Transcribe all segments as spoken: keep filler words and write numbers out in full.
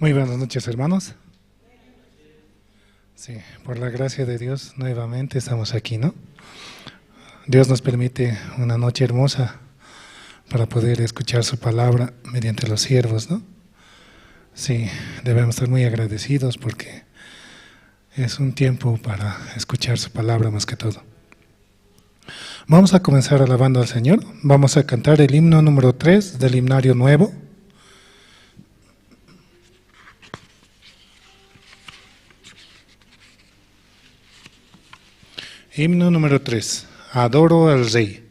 Muy buenas noches, hermanos. Sí, por la gracia de Dios, nuevamente estamos aquí, ¿no? Dios nos permite una noche hermosa para poder escuchar su palabra mediante los siervos, ¿no? Sí, debemos estar muy agradecidos porque es un tiempo para escuchar su palabra más que todo. Vamos a comenzar alabando al Señor. Vamos a cantar el himno número tres del himnario nuevo. Himno número tres. Adoro al Rey.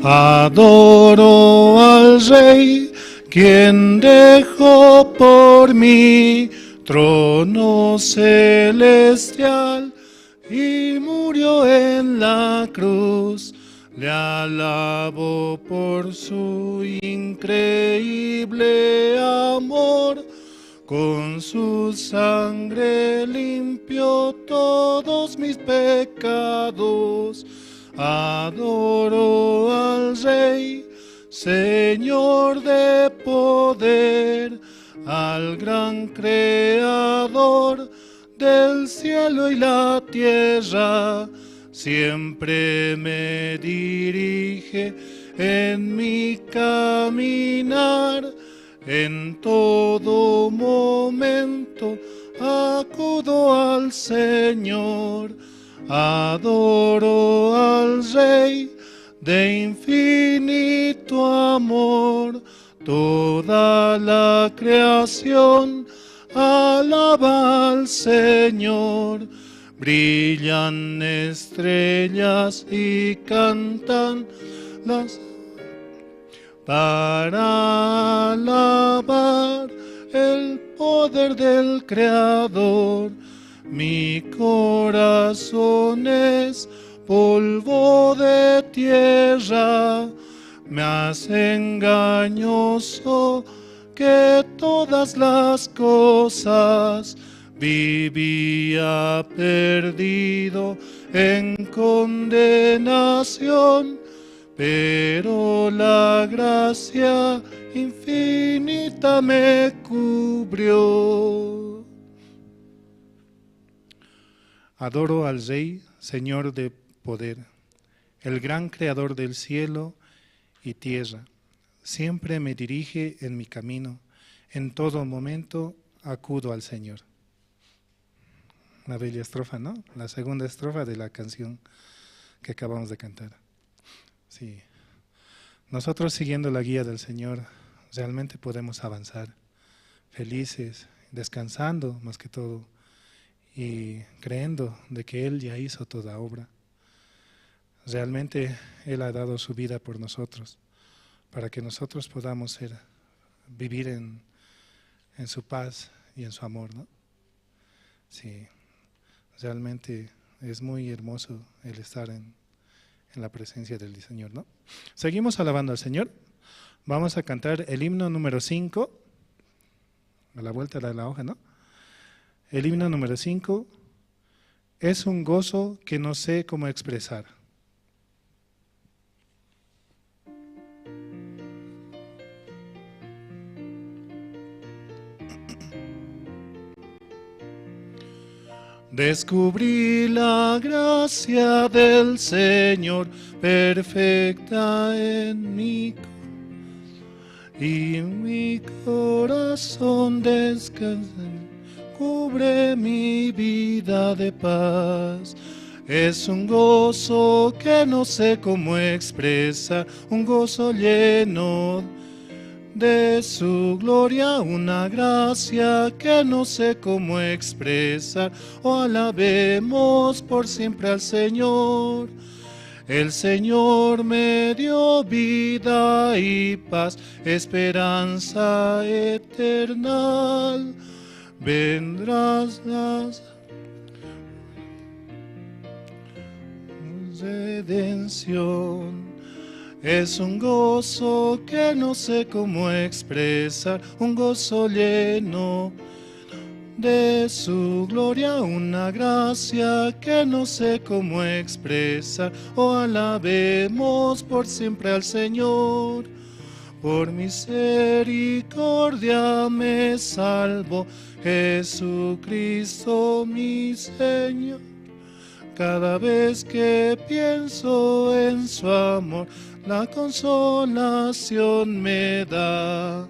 Adoro al Rey, quien dejó por mí trono celestial y murió en la cruz. Le alabo por su increíble amor. Con su sangre limpió todos mis pecados. Adoro al Rey, Señor de poder, al gran Creador del cielo y la tierra. Siempre me dirige en mi caminar. En todo momento acudo al Señor, adoro al Rey de infinito amor. Toda la creación alaba al Señor, brillan estrellas y cantan las para alabar el poder del Creador. Mi corazón es polvo de tierra, más engañoso que todas las cosas. Vivía perdido en condenación, pero la gracia infinita me cubrió. Adoro al Rey, Señor de poder, el gran creador del cielo y tierra. Siempre me dirige en mi camino, en todo momento acudo al Señor. Una bella estrofa, ¿no? La segunda estrofa de la canción que acabamos de cantar. Sí. Nosotros siguiendo la guía del Señor, realmente podemos avanzar felices, descansando más que todo y creyendo de que Él ya hizo toda obra. Realmente Él ha dado su vida por nosotros, para que nosotros podamos ser, vivir en, en su paz y en su amor, ¿no? Sí, realmente es muy hermoso el estar en, en la presencia del Señor, ¿no? Seguimos alabando al Señor. Vamos a cantar el himno número cinco. A la vuelta de la hoja, ¿no? El himno número cinco es un gozo que no sé cómo expresar. Descubrí la gracia del Señor perfecta en mi corazón, y mi corazón descansa, cubre mi vida de paz. Es un gozo que no sé cómo expresar, un gozo lleno de su gloria, una gracia que no sé cómo expresar. Oh, alabemos por siempre al Señor. El Señor me dio vida y paz, esperanza eternal. Vendrás la redención. Es un gozo que no sé cómo expresar, un gozo lleno de su gloria, una gracia que no sé cómo expresar. Oh, alabemos por siempre al Señor. Por misericordia me salvó Jesucristo mi Señor. Cada vez que pienso en su amor, la consolación me da.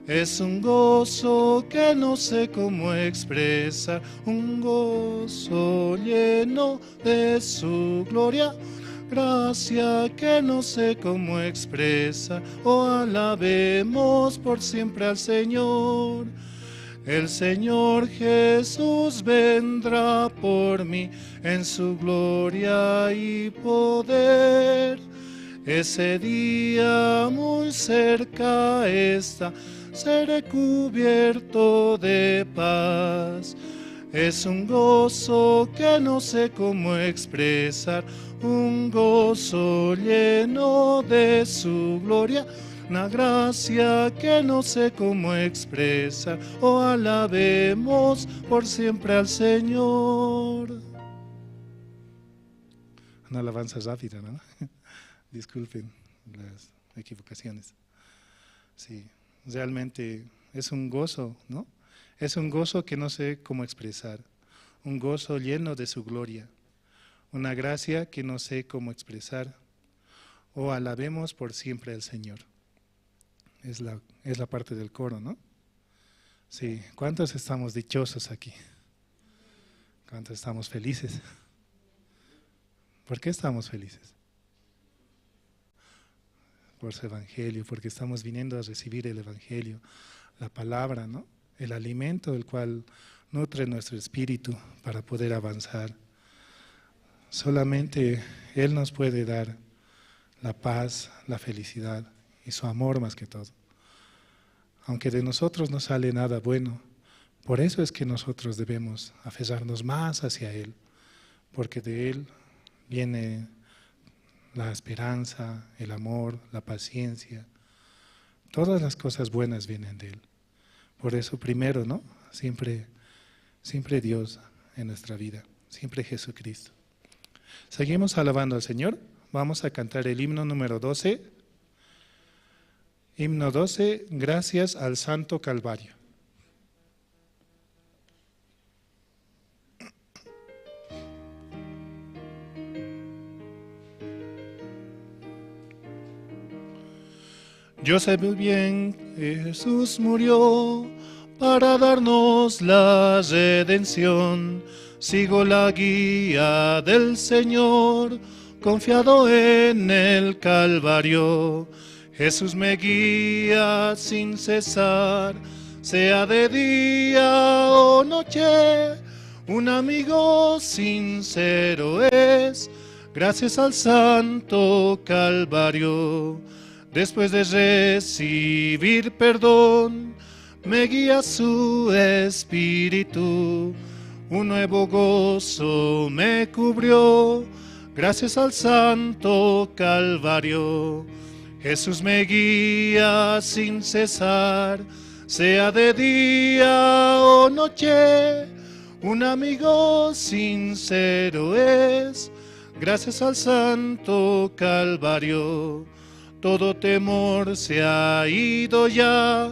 Es un gozo que no sé cómo expresar, un gozo lleno de su gloria, gracia que no sé cómo expresar. Oh, alabemos por siempre al Señor. El Señor Jesús vendrá por mí en su gloria y poder. Ese día muy cerca está, seré cubierto de paz. Es un gozo que no sé cómo expresar, un gozo lleno de su gloria, una gracia que no sé cómo expresar. Oh, alabemos por siempre al Señor. Una alabanza rápida, ¿no? Disculpen las equivocaciones. Sí, realmente es un gozo, ¿no? Es un gozo que no sé cómo expresar, un gozo lleno de su gloria, una gracia que no sé cómo expresar. Oh, alabemos por siempre al Señor. Es la, es la parte del coro, ¿no? Sí, ¿cuántos estamos dichosos aquí? ¿Cuántos estamos felices? ¿Por qué estamos felices? Por su evangelio, porque estamos viniendo a recibir el evangelio, la palabra, ¿no? El alimento el cual nutre nuestro espíritu para poder avanzar. Solamente Él nos puede dar la paz, la felicidad y su amor más que todo. Aunque de nosotros no sale nada bueno, por eso es que nosotros debemos aferrarnos más hacia Él, porque de Él viene la esperanza, el amor, la paciencia. Todas las cosas buenas vienen de Él. Por eso primero, ¿no? Siempre, siempre Dios en nuestra vida, siempre Jesucristo. Seguimos alabando al Señor. Vamos a cantar el himno número doce. Himno doce, Gracias al Santo Calvario. Yo sé muy bien que Jesús murió para darnos la redención. Sigo la guía del Señor, confiado en el Calvario. Jesús me guía sin cesar, sea de día o noche. Un amigo sincero es, gracias al Santo Calvario. Después de recibir perdón, me guía su espíritu. Un nuevo gozo me cubrió, gracias al Santo Calvario. Jesús me guía sin cesar, sea de día o noche. Un amigo sincero es, gracias al Santo Calvario. Todo temor se ha ido ya,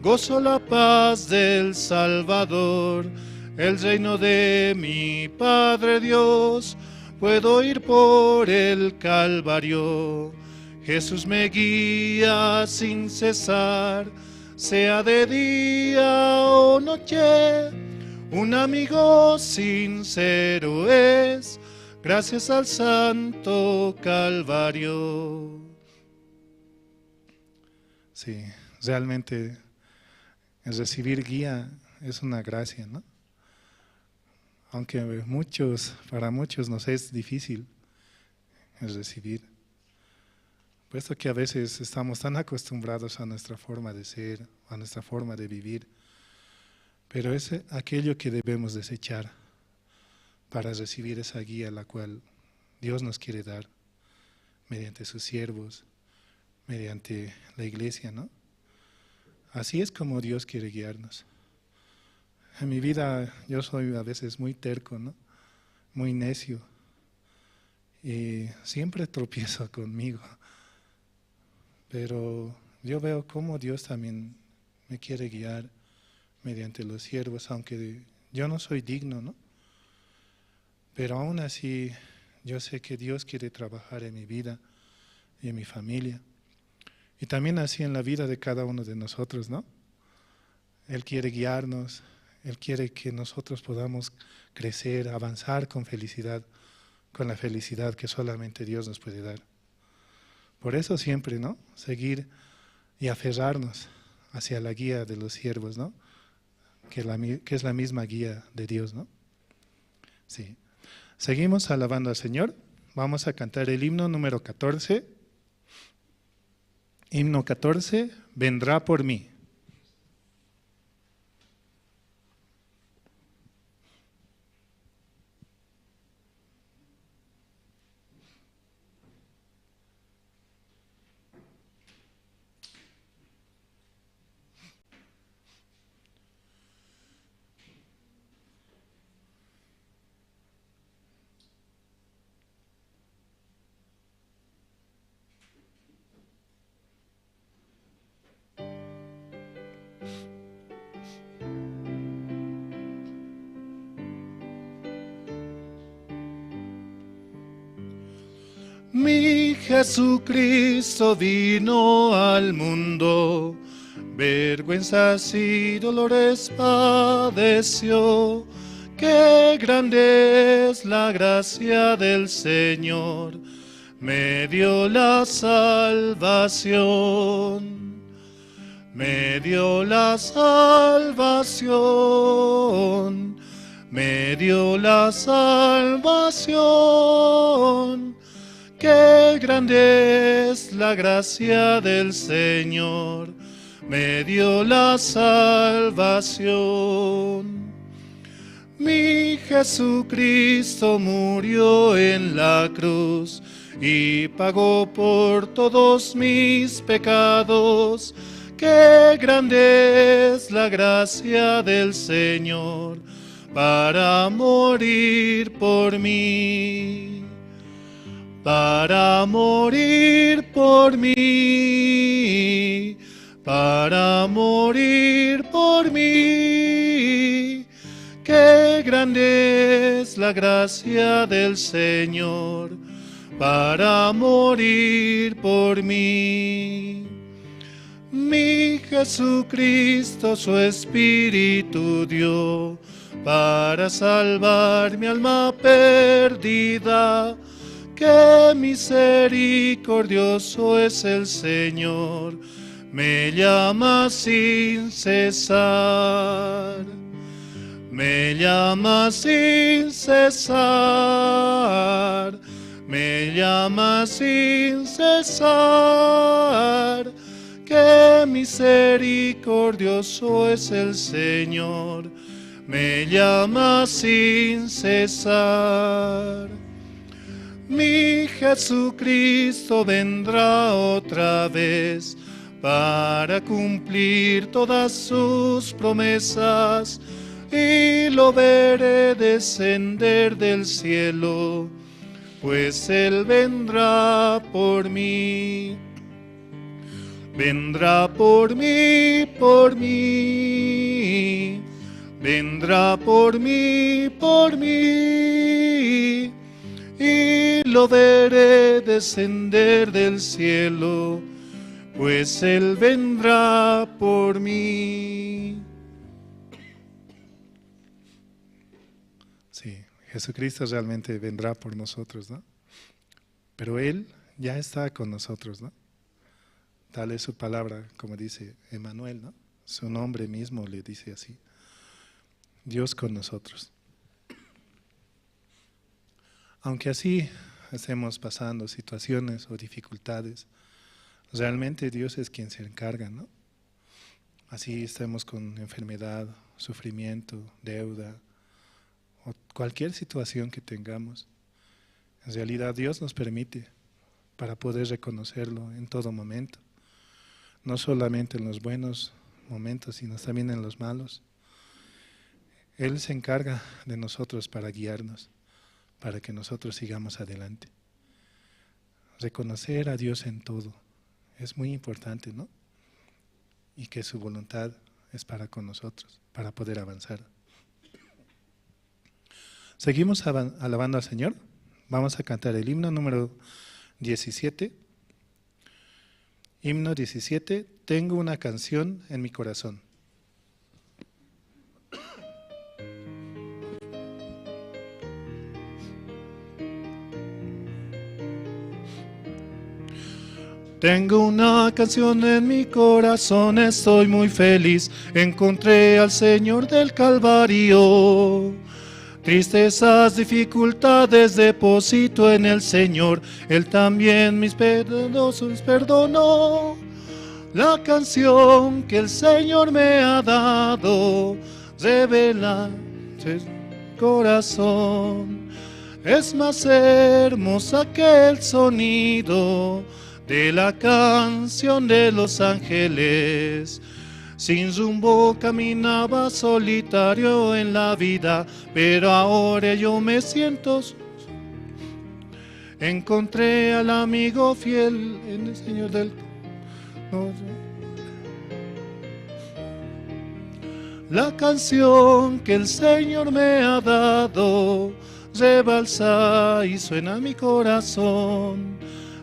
gozo la paz del Salvador. El reino de mi Padre Dios, puedo ir por el Calvario. Jesús me guía sin cesar, sea de día o noche. Un amigo sincero es, gracias al Santo Calvario. Sí, realmente el recibir guía es una gracia, ¿no? Aunque muchos, para muchos nos es difícil el recibir, puesto que a veces estamos tan acostumbrados a nuestra forma de ser, a nuestra forma de vivir, pero es aquello que debemos desechar para recibir esa guía la cual Dios nos quiere dar. mediante sus siervos, mediante la iglesia, ¿no? Así es como Dios quiere guiarnos. En mi vida yo soy a veces muy terco, ¿no? Muy necio. Y siempre tropiezo conmigo. Pero yo veo cómo Dios también me quiere guiar mediante los siervos, aunque yo no soy digno, ¿no? Pero aún así, yo sé que Dios quiere trabajar en mi vida y en mi familia. Y también así en la vida de cada uno de nosotros, ¿no? Él quiere guiarnos, Él quiere que nosotros podamos crecer, avanzar con felicidad, con la felicidad que solamente Dios nos puede dar. Por eso siempre, ¿no? Seguir y aferrarnos hacia la guía de los siervos, ¿no? Que la mi-, que es la misma guía de Dios, ¿no? Sí. Seguimos alabando al Señor. Vamos a cantar el himno número catorce. Himno catorce, Vendrá por mí. Mi Jesucristo vino al mundo, vergüenzas y dolores padeció. Qué grande es la gracia del Señor, me dio la salvación. Me dio la salvación, me dio la salvación. Qué grande es la gracia del Señor, me dio la salvación. Mi Jesucristo murió en la cruz y pagó por todos mis pecados. Qué grande es la gracia del Señor para morir por mí, para morir por mí, para morir por mí. Qué grande es la gracia del Señor para morir por mí. Mi Jesucristo su espíritu dio para salvar mi alma perdida. Qué misericordioso es el Señor, me llama sin cesar, me llama sin cesar, me llama sin cesar. Qué misericordioso es el Señor, me llama sin cesar. Mi Jesucristo vendrá otra vez para cumplir todas sus promesas, y lo veré descender del cielo, pues Él vendrá por mí. Vendrá por mí, por mí, vendrá por mí, por mí, y lo veré descender del cielo, pues Él vendrá por mí. Sí, Jesucristo realmente vendrá por nosotros, ¿no? Pero Él ya está con nosotros, ¿no? Tal es su palabra, como dice Emanuel, ¿no? Su nombre mismo le dice así, Dios con nosotros. Aunque así estemos pasando situaciones o dificultades, realmente Dios es quien se encarga, ¿no? Así estemos con enfermedad, sufrimiento, deuda, o cualquier situación que tengamos, en realidad Dios nos permite para poder reconocerlo en todo momento, no solamente en los buenos momentos, sino también en los malos. Él se encarga de nosotros para guiarnos, para que nosotros sigamos adelante. Reconocer a Dios en todo es muy importante, ¿no? Y que su voluntad es para con nosotros, para poder avanzar. Seguimos avan-, alabando al Señor. Vamos a cantar el himno número diecisiete. Himno diecisiete, Tengo una canción en mi corazón. Tengo una canción en mi corazón, estoy muy feliz, encontré al Señor del Calvario. Tristezas, dificultades, deposito en el Señor, Él también mis pecados perdonó. La canción que el Señor me ha dado revela su corazón. Es más hermosa que el sonido de la canción de los ángeles. Sin rumbo caminaba solitario en la vida, pero ahora yo me siento su-, encontré al amigo fiel en el Señor del... La canción que el Señor me ha dado rebalsa y suena mi corazón.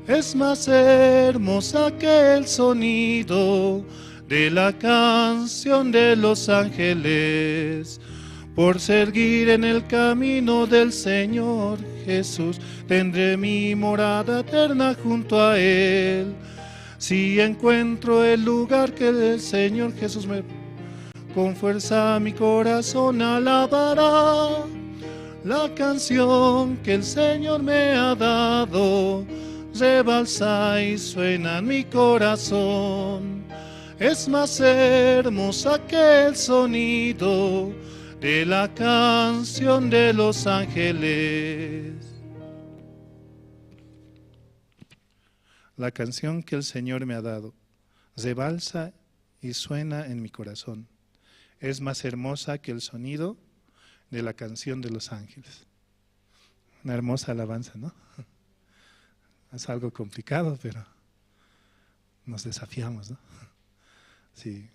Es más hermosa que el sonido de la canción de los ángeles. Por seguir en el camino del Señor Jesús, tendré mi morada eterna junto a Él. Si encuentro el lugar que el Señor Jesús me... Con fuerza mi corazón alabará la canción que el Señor me ha dado. Rebalsa y suena en mi corazón. Es más hermosa que el sonido de la canción de los ángeles. La canción que el Señor me ha dado rebalsa y suena en mi corazón. Es más hermosa que el sonido de la canción de los ángeles. Una hermosa alabanza, ¿no? Es algo complicado, pero nos desafiamos, ¿no? Sí.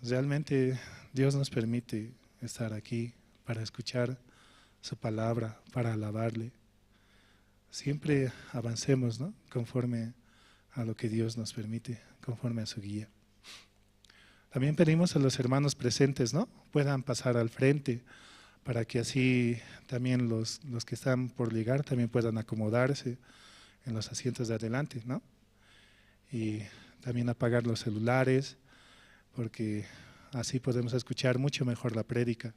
Realmente Dios nos permite estar aquí para escuchar su palabra, para alabarle. Siempre avancemos, ¿no? Conforme a lo que Dios nos permite, conforme a su guía. También pedimos a los hermanos presentes, ¿no? Puedan pasar al frente para que así también los, los que están por llegar también puedan acomodarse en los asientos de adelante, ¿no? Y también apagar los celulares, porque así podemos escuchar mucho mejor la prédica.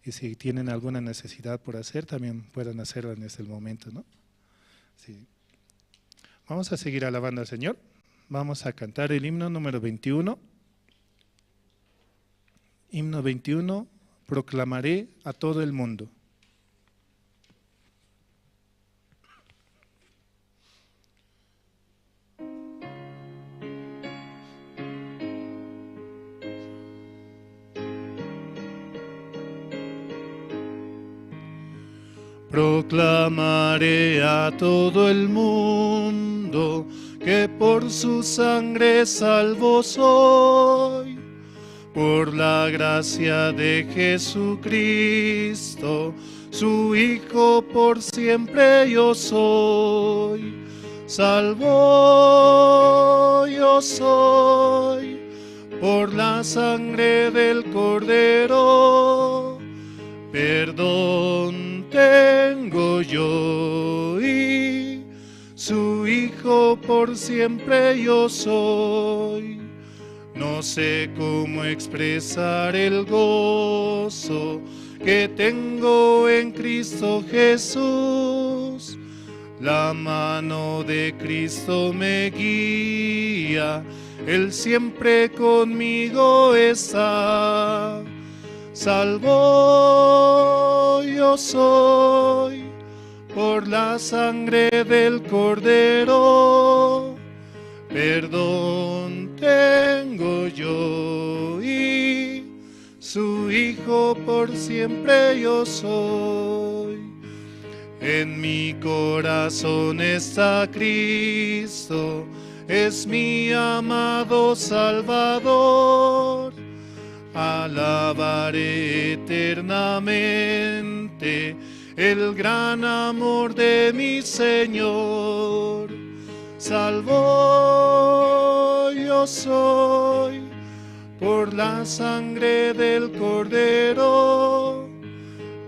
Y si tienen alguna necesidad por hacer, también puedan hacerla en este momento, ¿no? Sí. Vamos a seguir alabando al Señor. Vamos a cantar el himno número veintiuno. Himno veintiuno, Proclamaré a todo el mundo. Proclamaré a todo el mundo que por su sangre salvo soy. Por la gracia de Jesucristo, su Hijo por siempre yo soy. Salvo yo soy por la sangre del Cordero. Perdón tengo yo y su Hijo por siempre yo soy. No sé cómo expresar el gozo que tengo en Cristo Jesús. La mano de Cristo me guía, Él siempre conmigo está. Salvo yo soy por la sangre del Cordero, perdón tengo yo y su hijo por siempre yo soy. En mi corazón está Cristo, es mi amado Salvador. Alabaré eternamente el gran amor de mi Señor. Salvo yo soy por la sangre del Cordero.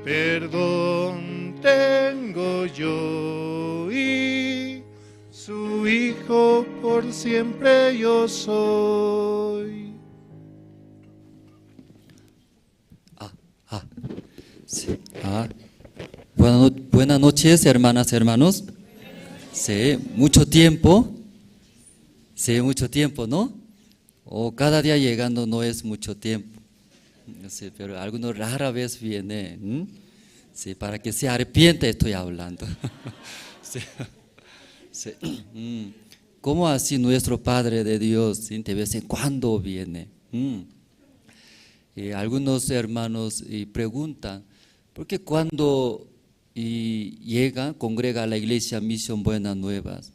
Perdón tengo yo y su hijo por siempre yo soy. Ah, ah, sí, ah. Buena no-, buenas noches, hermanas, hermanos. Sí, mucho tiempo. Sí, mucho tiempo, ¿no? O cada día llegando no es mucho tiempo. Sí, pero alguno rara vez viene, ¿m? Sí, para que se arrepienta estoy hablando. Sí. Sí. Mm. ¿Cómo así nuestro Padre de Dios, sí, de vez en cuando viene? Mm. Eh, algunos hermanos, eh, preguntan, ¿por qué cuando y llega, congrega a la iglesia Misión Buenas Nuevas?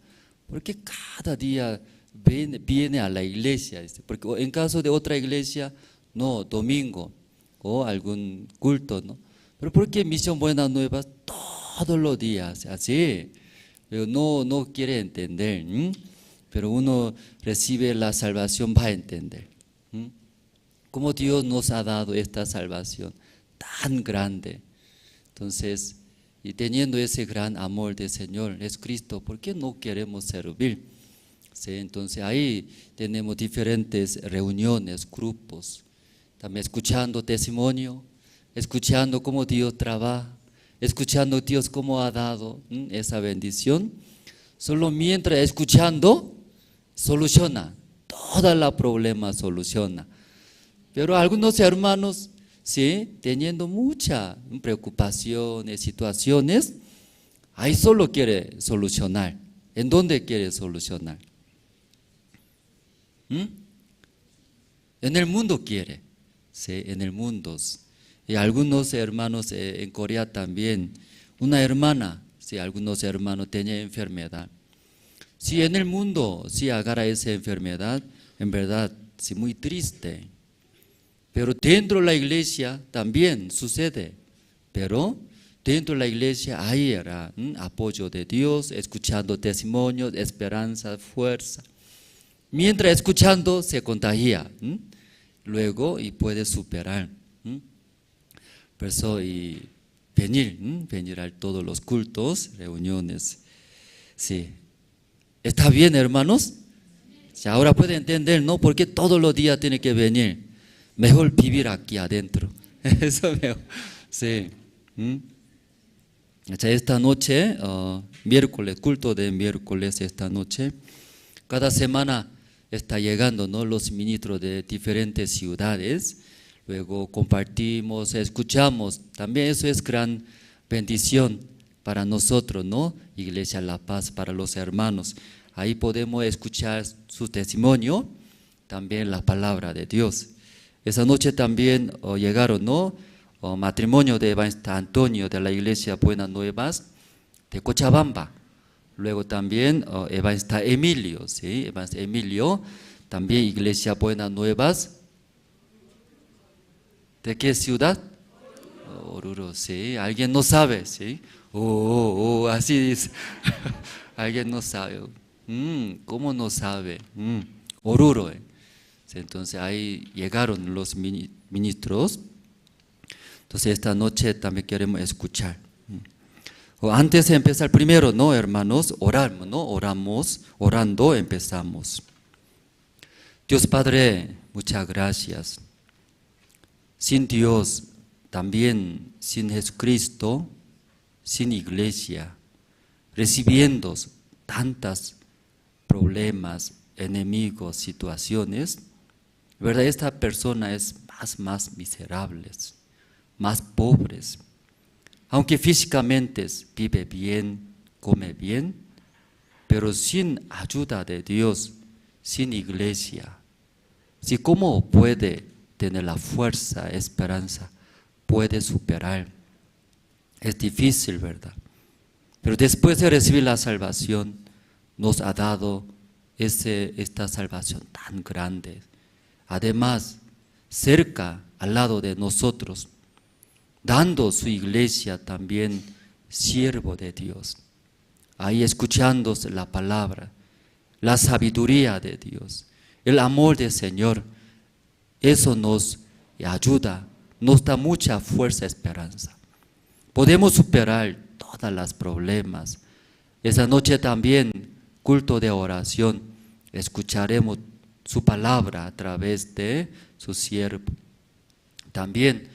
¿Por qué cada día ven-, viene a la iglesia? Este, porque o-, en caso de otra iglesia, no, domingo o algún culto, ¿no? Pero ¿por qué Misión Buenas Nuevas todos los días? Así, pero no, no quiere entender, ¿m? Pero uno recibe la salvación, va a entender, ¿m? Cómo Dios nos ha dado esta salvación tan grande. Entonces, y teniendo ese gran amor del Señor Jesucristo, ¿por qué no queremos servir? Sí, entonces ahí tenemos diferentes reuniones, grupos, también escuchando testimonio, escuchando cómo Dios trabaja, escuchando Dios cómo ha dado, mm, esa bendición. Solo mientras escuchando, soluciona, toda la problema soluciona. Pero algunos hermanos, sí, teniendo mucha preocupaciones, situaciones, ahí solo quiere solucionar. ¿En dónde quiere solucionar? ¿Mm? En el mundo quiere, sí, en el mundo. Y algunos hermanos, eh, en Corea también, una hermana, sí, algunos hermanos tenía enfermedad. Si en el mundo, si agarra esa enfermedad, en verdad, sí, muy triste. Pero dentro de la iglesia también sucede. Pero dentro de la iglesia hay era, ¿m? Apoyo de Dios, escuchando testimonios, esperanza, fuerza. Mientras escuchando, se contagia, ¿m? Luego, y puede superar, ¿m? Por eso, y venir, ¿m? Venir a todos los cultos, reuniones. Sí. ¿Está bien, hermanos? Ya, ahora puede entender, ¿no? Porque todos los días tiene que venir. Mejor vivir aquí adentro. Eso mejor. Sí. ¿M? O sea, esta noche, ah, miércoles, culto de miércoles esta noche. Cada semana está llegando, ¿no? Los ministros de diferentes ciudades. Luego compartimos, escuchamos. También eso es gran bendición para nosotros, ¿no? Iglesia La Paz, para los hermanos. Ahí podemos escuchar su testimonio, también la palabra de Dios. Esa noche también, oh, llegaron, ¿no? Oh, matrimonio de evangelista Antonio de la iglesia Buenas Nuevas de Cochabamba. Luego también, oh, evangelista Emilio, ¿sí? Evangelista Emilio, también iglesia Buenas Nuevas. ¿De qué ciudad? Oruro, sí. Alguien no sabe, sí. Oh, oh, oh, así dice. Alguien no sabe. Mm, ¿cómo no sabe? Mm, Oruro, eh. Sí, entonces ahí llegaron los mini-, ministros. Entonces esta noche también queremos escuchar. Mm. O antes de empezar, primero, ¿no, hermanos? Oramos, ¿no? Oramos, orando empezamos. Dios Padre, muchas gracias. Sin Dios, también sin Jesucristo, sin iglesia, recibiendo tantas problemas, enemigos, situaciones, ¿verdad? Esta persona es más, más miserables, más pobres. Aunque físicamente vive bien, come bien, pero sin ayuda de Dios, sin iglesia, si cómo puede tener la fuerza, esperanza, puede superar. Es difícil, ¿verdad? Pero después de recibir la salvación, nos ha dado ese, esta salvación tan grande. Además, cerca, al lado de nosotros, dando su iglesia también siervo de Dios. Ahí escuchándose la palabra, la sabiduría de Dios, el amor del Señor, eso nos ayuda, nos da mucha fuerza, esperanza. Podemos superar todas las problemas. Esa noche también, culto de oración, escucharemos su palabra a través de su siervo. También,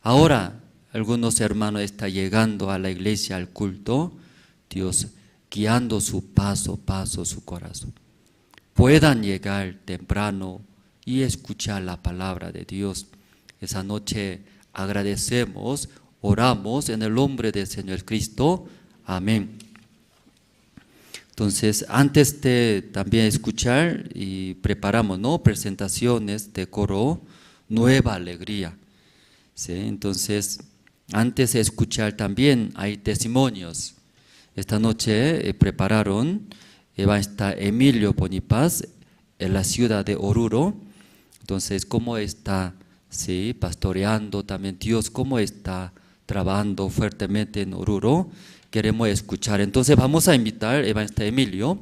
ahora, algunos hermanos están llegando a la iglesia, al culto, Dios guiando su paso, paso, su corazón. Puedan llegar temprano y escuchar la palabra de Dios. Esa noche agradecemos, oramos en el nombre del Señor Cristo. Amén. Entonces, antes de también escuchar y preparamos, ¿no? Presentaciones de coro Nueva Alegría. ¿Sí? Entonces, antes de escuchar también hay testimonios. Esta noche, eh, prepararon, eh, va a estar Emilio Bonipaz en la ciudad de Oruro. Entonces, cómo está, sí, pastoreando también Dios, cómo está trabajando fuertemente en Oruro. Queremos escuchar. Entonces, vamos a invitar, eh, va a estar Emilio.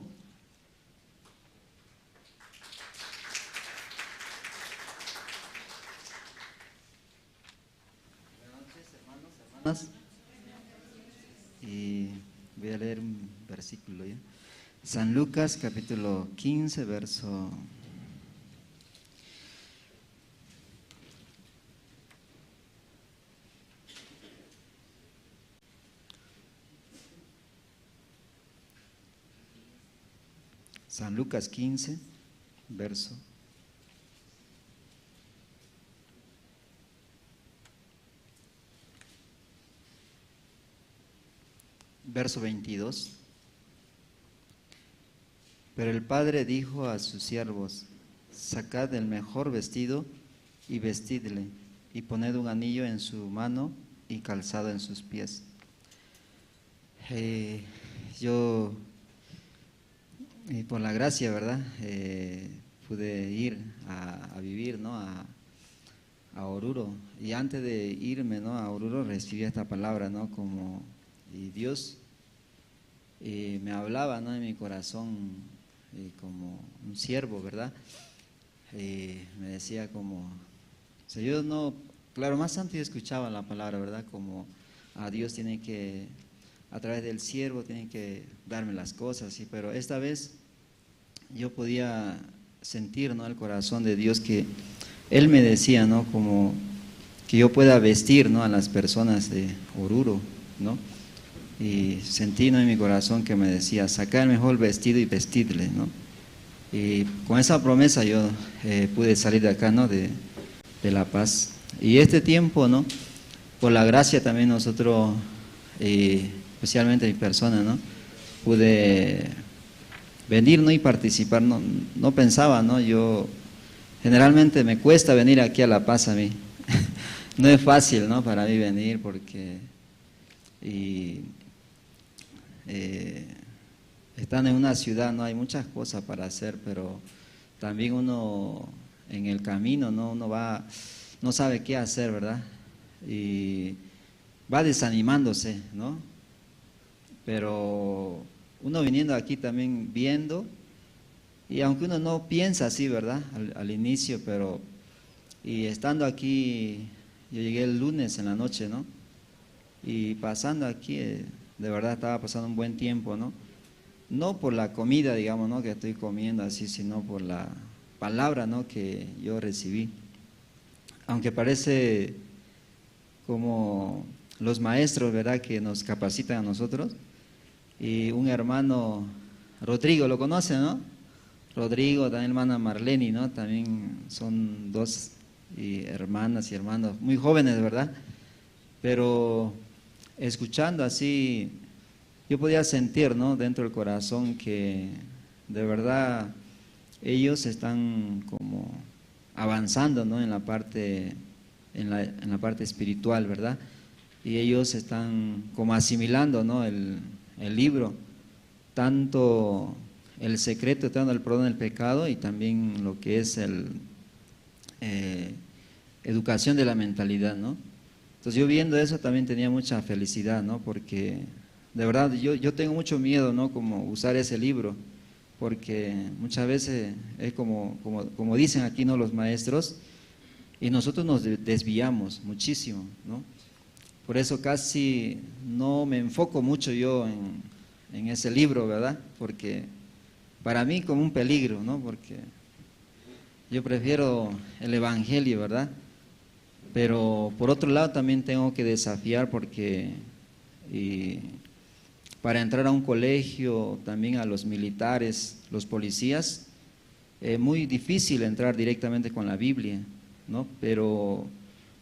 Buenas noches, hermanos, hermanas. Y voy a leer un versículo ya. San Lucas, capítulo quince, verso. San Lucas quince, verso. Verso veintidós. Pero el padre dijo a sus siervos: "Sacad el mejor vestido y vestidle, y poned un anillo en su mano y calzado en sus pies". Eh, yo, eh, por la gracia, ¿verdad? Eh, pude ir a, a vivir, ¿no? A, a Oruro. Y antes de irme, ¿no? A Oruro, recibí esta palabra, ¿no? Como, y Dios, eh, me hablaba, ¿no? En mi corazón, eh, como un siervo, ¿verdad? Eh, me decía como, o sea, yo no, claro, más antes yo escuchaba la palabra, ¿verdad? Como a Dios tiene que, a través del siervo, tiene que darme las cosas, ¿sí? Pero esta vez yo podía sentir, ¿no? El corazón de Dios que Él me decía, ¿no? Como que yo pueda vestir, ¿no? A las personas de Oruro, ¿no? Y sentí, ¿no? En mi corazón que me decía: "Saca el mejor vestido y vestidle", ¿no? Y con esa promesa yo, eh, pude salir de acá, ¿no? De, de La Paz. Y este tiempo, ¿no? Por la gracia también nosotros, eh, especialmente mi persona, ¿no? Pude venir, ¿no? Y participar, no, no pensaba, ¿no? Yo, generalmente me cuesta venir aquí a La Paz a mí. No es fácil, ¿no? Para mí venir porque, y, eh, estando en una ciudad, ¿no? Hay muchas cosas para hacer, pero también uno en el camino, ¿no? Uno va, no sabe qué hacer, ¿verdad? Y va desanimándose, ¿no? Pero uno viniendo aquí también viendo, y aunque uno no piensa así, ¿verdad? Al, al inicio, pero, y estando aquí, yo llegué el lunes en la noche, ¿no? Y pasando aquí, eh, de verdad estaba pasando un buen tiempo, ¿no? No por la comida, digamos, ¿no? Que estoy comiendo así, sino por la palabra, ¿no? Que yo recibí. Aunque parece como los maestros, ¿verdad? Que nos capacitan a nosotros. Y un hermano, Rodrigo, lo conoce, ¿no? Rodrigo, también hermana Marleni, ¿no? También son dos, y hermanas y hermanos muy jóvenes, ¿verdad? Pero escuchando así, yo podía sentir, ¿no? Dentro del corazón que de verdad ellos están como avanzando, ¿no? En la parte, en la, en la parte espiritual, ¿verdad? Y ellos están como asimilando, ¿no? El, el libro, tanto el secreto, tanto el perdón del pecado y también lo que es el, eh, educación de la mentalidad, ¿no? Entonces yo viendo eso también tenía mucha felicidad, ¿no? Porque de verdad yo, yo tengo mucho miedo, ¿no? Como usar ese libro, porque muchas veces es como, como, como dicen aquí, ¿no? Los maestros, y nosotros nos de-, desviamos muchísimo, ¿no? Por eso casi no me enfoco mucho yo en, en ese libro, ¿verdad? Porque para mí como un peligro, ¿no? Porque yo prefiero el evangelio, ¿verdad? Pero por otro lado también tengo que desafiar porque, y para entrar a un colegio, también a los militares, los policías, es muy difícil entrar directamente con la Biblia, ¿no? Pero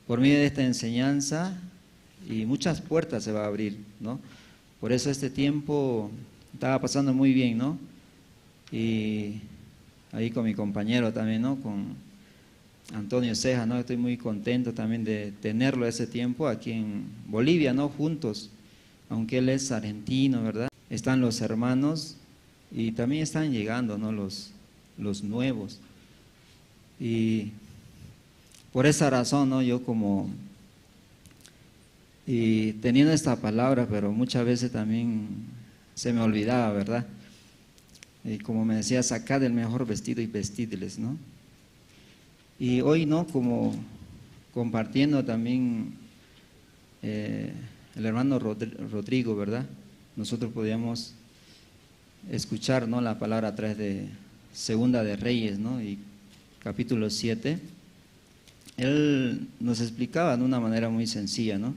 por medio de esta enseñanza y muchas puertas se va a abrir, ¿no? Por eso este tiempo estaba pasando muy bien, ¿no? Y ahí con mi compañero también, ¿no? Con Antonio Ceja, ¿no? Estoy muy contento también de tenerlo ese tiempo aquí en Bolivia, ¿no? Juntos, aunque él es argentino, ¿verdad? Están los hermanos y también están llegando, ¿no? Los, los nuevos. Y por esa razón, ¿no? Yo como, y teniendo esta palabra, pero muchas veces también se me olvidaba, ¿verdad? Y como me decía, sacad el mejor vestido y vestidles, ¿no? Y hoy, ¿no? Como compartiendo también, eh, el hermano Rodri-, Rodrigo, ¿verdad? Nosotros podíamos escuchar, ¿no? La palabra a través de Segunda de Reyes, ¿no? Y capítulo siete, él nos explicaba de una manera muy sencilla, ¿no?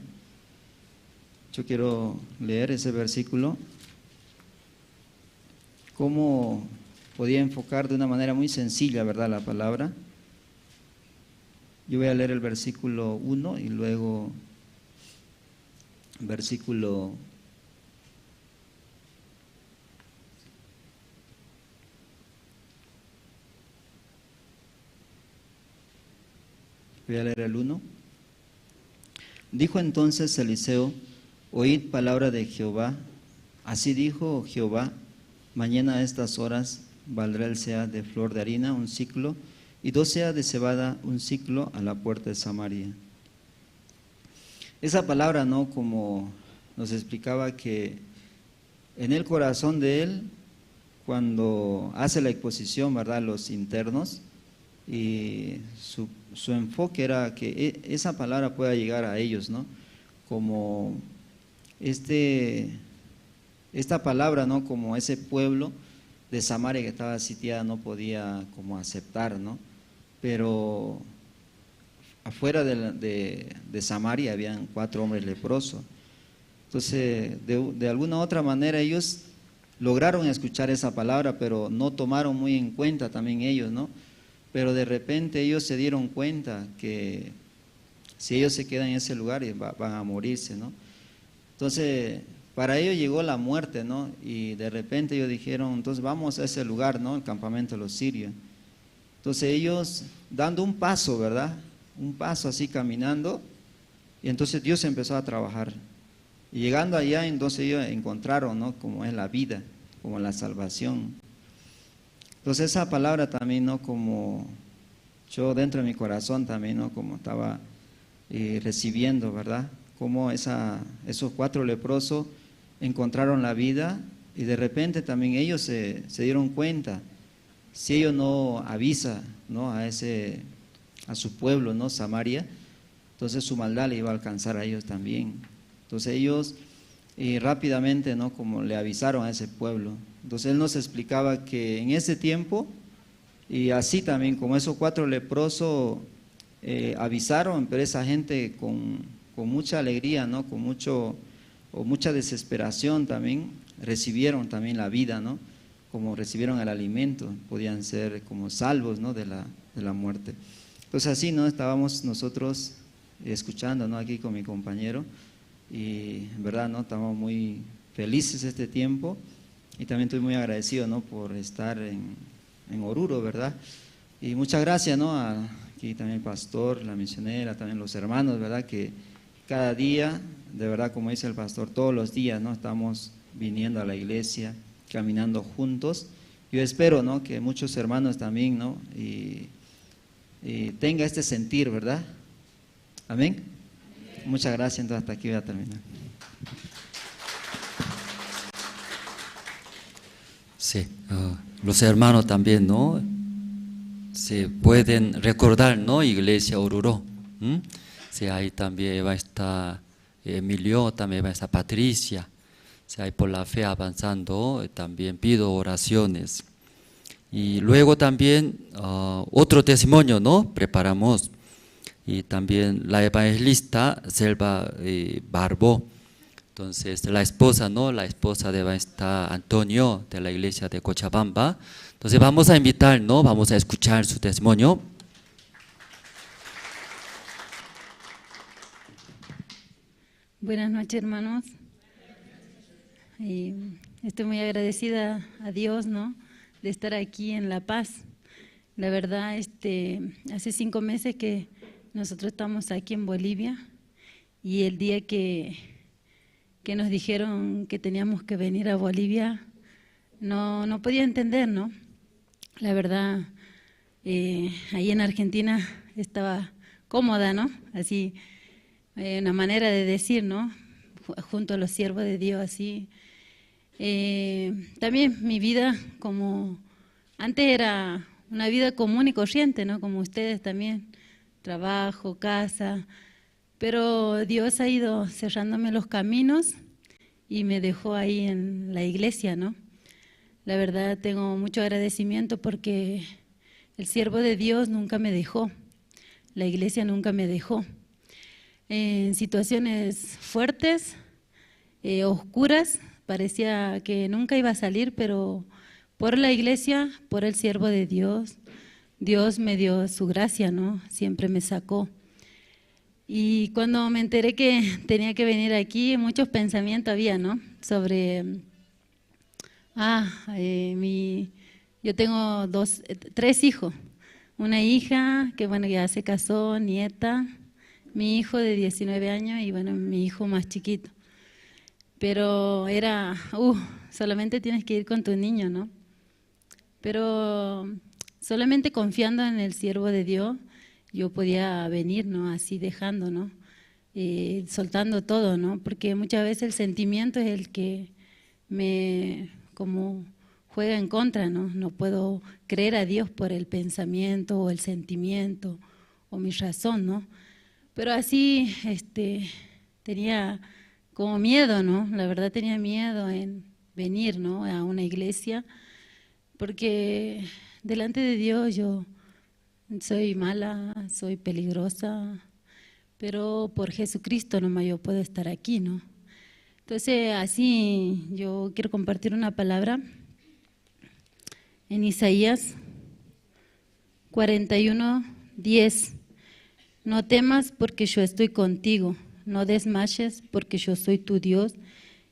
Yo quiero leer ese versículo, cómo podía enfocar de una manera muy sencilla, ¿verdad? La palabra. Yo voy a leer el versículo uno y luego versículo Voy a leer el uno. Dijo entonces Eliseo: "Oíd palabra de Jehová. Así dijo Jehová: Mañana a estas horas valdrá el seah de flor de harina un siclo, y dos seah de cebada un siclo a la puerta de Samaria". Esa palabra, ¿no? Como nos explicaba que en el corazón de él, cuando hace la exposición, ¿verdad? Los internos, y su, su enfoque era que e-, esa palabra pueda llegar a ellos, ¿no? Como este, esta palabra, ¿no? Como ese pueblo de Samaria que estaba sitiada no podía como aceptar, ¿no? Pero afuera de, la- de, de Samaria habían cuatro hombres leprosos. Entonces, de, de alguna otra manera ellos lograron escuchar esa palabra, pero no tomaron muy en cuenta también ellos, ¿no? Pero de repente ellos se dieron cuenta que si ellos se quedan en ese lugar, eh, va- van a morirse, ¿no? Entonces, para ellos llegó la muerte, ¿no? Y de repente ellos dijeron: "Entonces vamos a ese lugar, ¿no? El campamento de los sirios". Entonces ellos dando un paso, ¿verdad? Un paso así caminando, y entonces Dios empezó a trabajar. Y llegando allá, entonces ellos encontraron, ¿no? Como es la vida, como la salvación. Entonces esa palabra también, ¿no? Como yo dentro de mi corazón también, ¿no? Como estaba, eh, recibiendo, ¿verdad? Como esa, esos cuatro leprosos encontraron la vida y de repente también ellos se, se dieron cuenta, si ellos no avisa, ¿no? A ese, a su pueblo, ¿no? Samaria, entonces su maldad le iba a alcanzar a ellos también. Entonces ellos, eh, rápidamente, ¿no? Como le avisaron a ese pueblo. Entonces él nos explicaba que en ese tiempo, y así también, como esos cuatro leprosos, eh, avisaron, pero esa gente con, con mucha alegría, ¿no? Con mucho, o mucha desesperación también, recibieron también la vida, ¿no? Como recibieron el alimento, podían ser como salvos, ¿no? De la, de la muerte. Entonces así, ¿no? Estábamos nosotros escuchando, ¿no? Aquí con mi compañero. Y en verdad, ¿no? Estamos muy felices este tiempo y también estoy muy agradecido, ¿no? Por estar en, en Oruro, ¿verdad? Y muchas gracias, ¿no? A- aquí también el pastor, la misionera, también los hermanos, ¿verdad? Que cada día, de verdad, como dice el pastor, todos los días, ¿no? Estamos viniendo a la iglesia, caminando juntos. Yo espero, ¿no? Que muchos hermanos también, ¿no? Y, y tenga este sentir, ¿verdad? Amén. Muchas gracias, entonces hasta aquí voy a terminar. Sí, ah, los hermanos también, ¿no? Se pueden recordar, ¿no? Iglesia Oruro. ¿M? Sí, ahí también va a estar Emilio, también va a estar Patricia. Sí, ahí por la fe avanzando, eh, también pido oraciones. Y luego también, ah, otro testimonio, ¿no? Preparamos. Y también la evangelista Selva, eh, Barbo. Entonces, la esposa, ¿no? La esposa de evangelista Antonio de la iglesia de Cochabamba. Entonces, vamos a invitar, ¿no? Vamos a escuchar su testimonio. Buenas noches, hermanos. Eh, estoy muy agradecida a Dios, ¿no? De estar aquí en La Paz. La verdad, este, hace cinco meses que nosotros estamos aquí en Bolivia y el día que, que nos dijeron que teníamos que venir a Bolivia, no, no podía entender, ¿no? La verdad, eh, ahí en Argentina estaba cómoda, ¿no? Así, eh, una manera de decir, ¿no? Ju- Junto a los siervos de Dios, así. Eh, también mi vida, como antes era una vida común y corriente, ¿no? Como ustedes también, trabajo, casa, pero Dios ha ido cerrándome los caminos y me dejó ahí en la iglesia, ¿no? La verdad, tengo mucho agradecimiento porque el siervo de Dios nunca me dejó, la iglesia nunca me dejó. En situaciones fuertes, eh, oscuras, parecía que nunca iba a salir, pero por la iglesia, por el siervo de Dios, Dios me dio su gracia, ¿no? Siempre me sacó. Y cuando me enteré que tenía que venir aquí, muchos pensamientos había, ¿no? Sobre, ah, eh, mi, yo tengo dos, eh, tres hijos. Una hija que, bueno, ya se casó, nieta, mi hijo de diecinueve años y, bueno, mi hijo más chiquito. Pero era, uh, solamente tienes que ir con tu niño, ¿no? Pero solamente confiando en el siervo de Dios, yo podía venir, ¿no? Así dejando, ¿no? Eh, soltando todo, ¿no? Porque muchas veces el sentimiento es el que me, como juega en contra, ¿no? No puedo creer a Dios por el pensamiento o el sentimiento o mi razón, ¿no? Pero así, este, tenía como miedo, ¿no? La verdad tenía miedo en venir, ¿no? A una iglesia, porque delante de Dios yo soy mala, soy peligrosa, pero por Jesucristo nomás yo puedo estar aquí, ¿no? Entonces, así yo quiero compartir una palabra en Isaías cuarenta y uno diez. No temas, porque yo estoy contigo. No desmayes, porque yo soy tu Dios,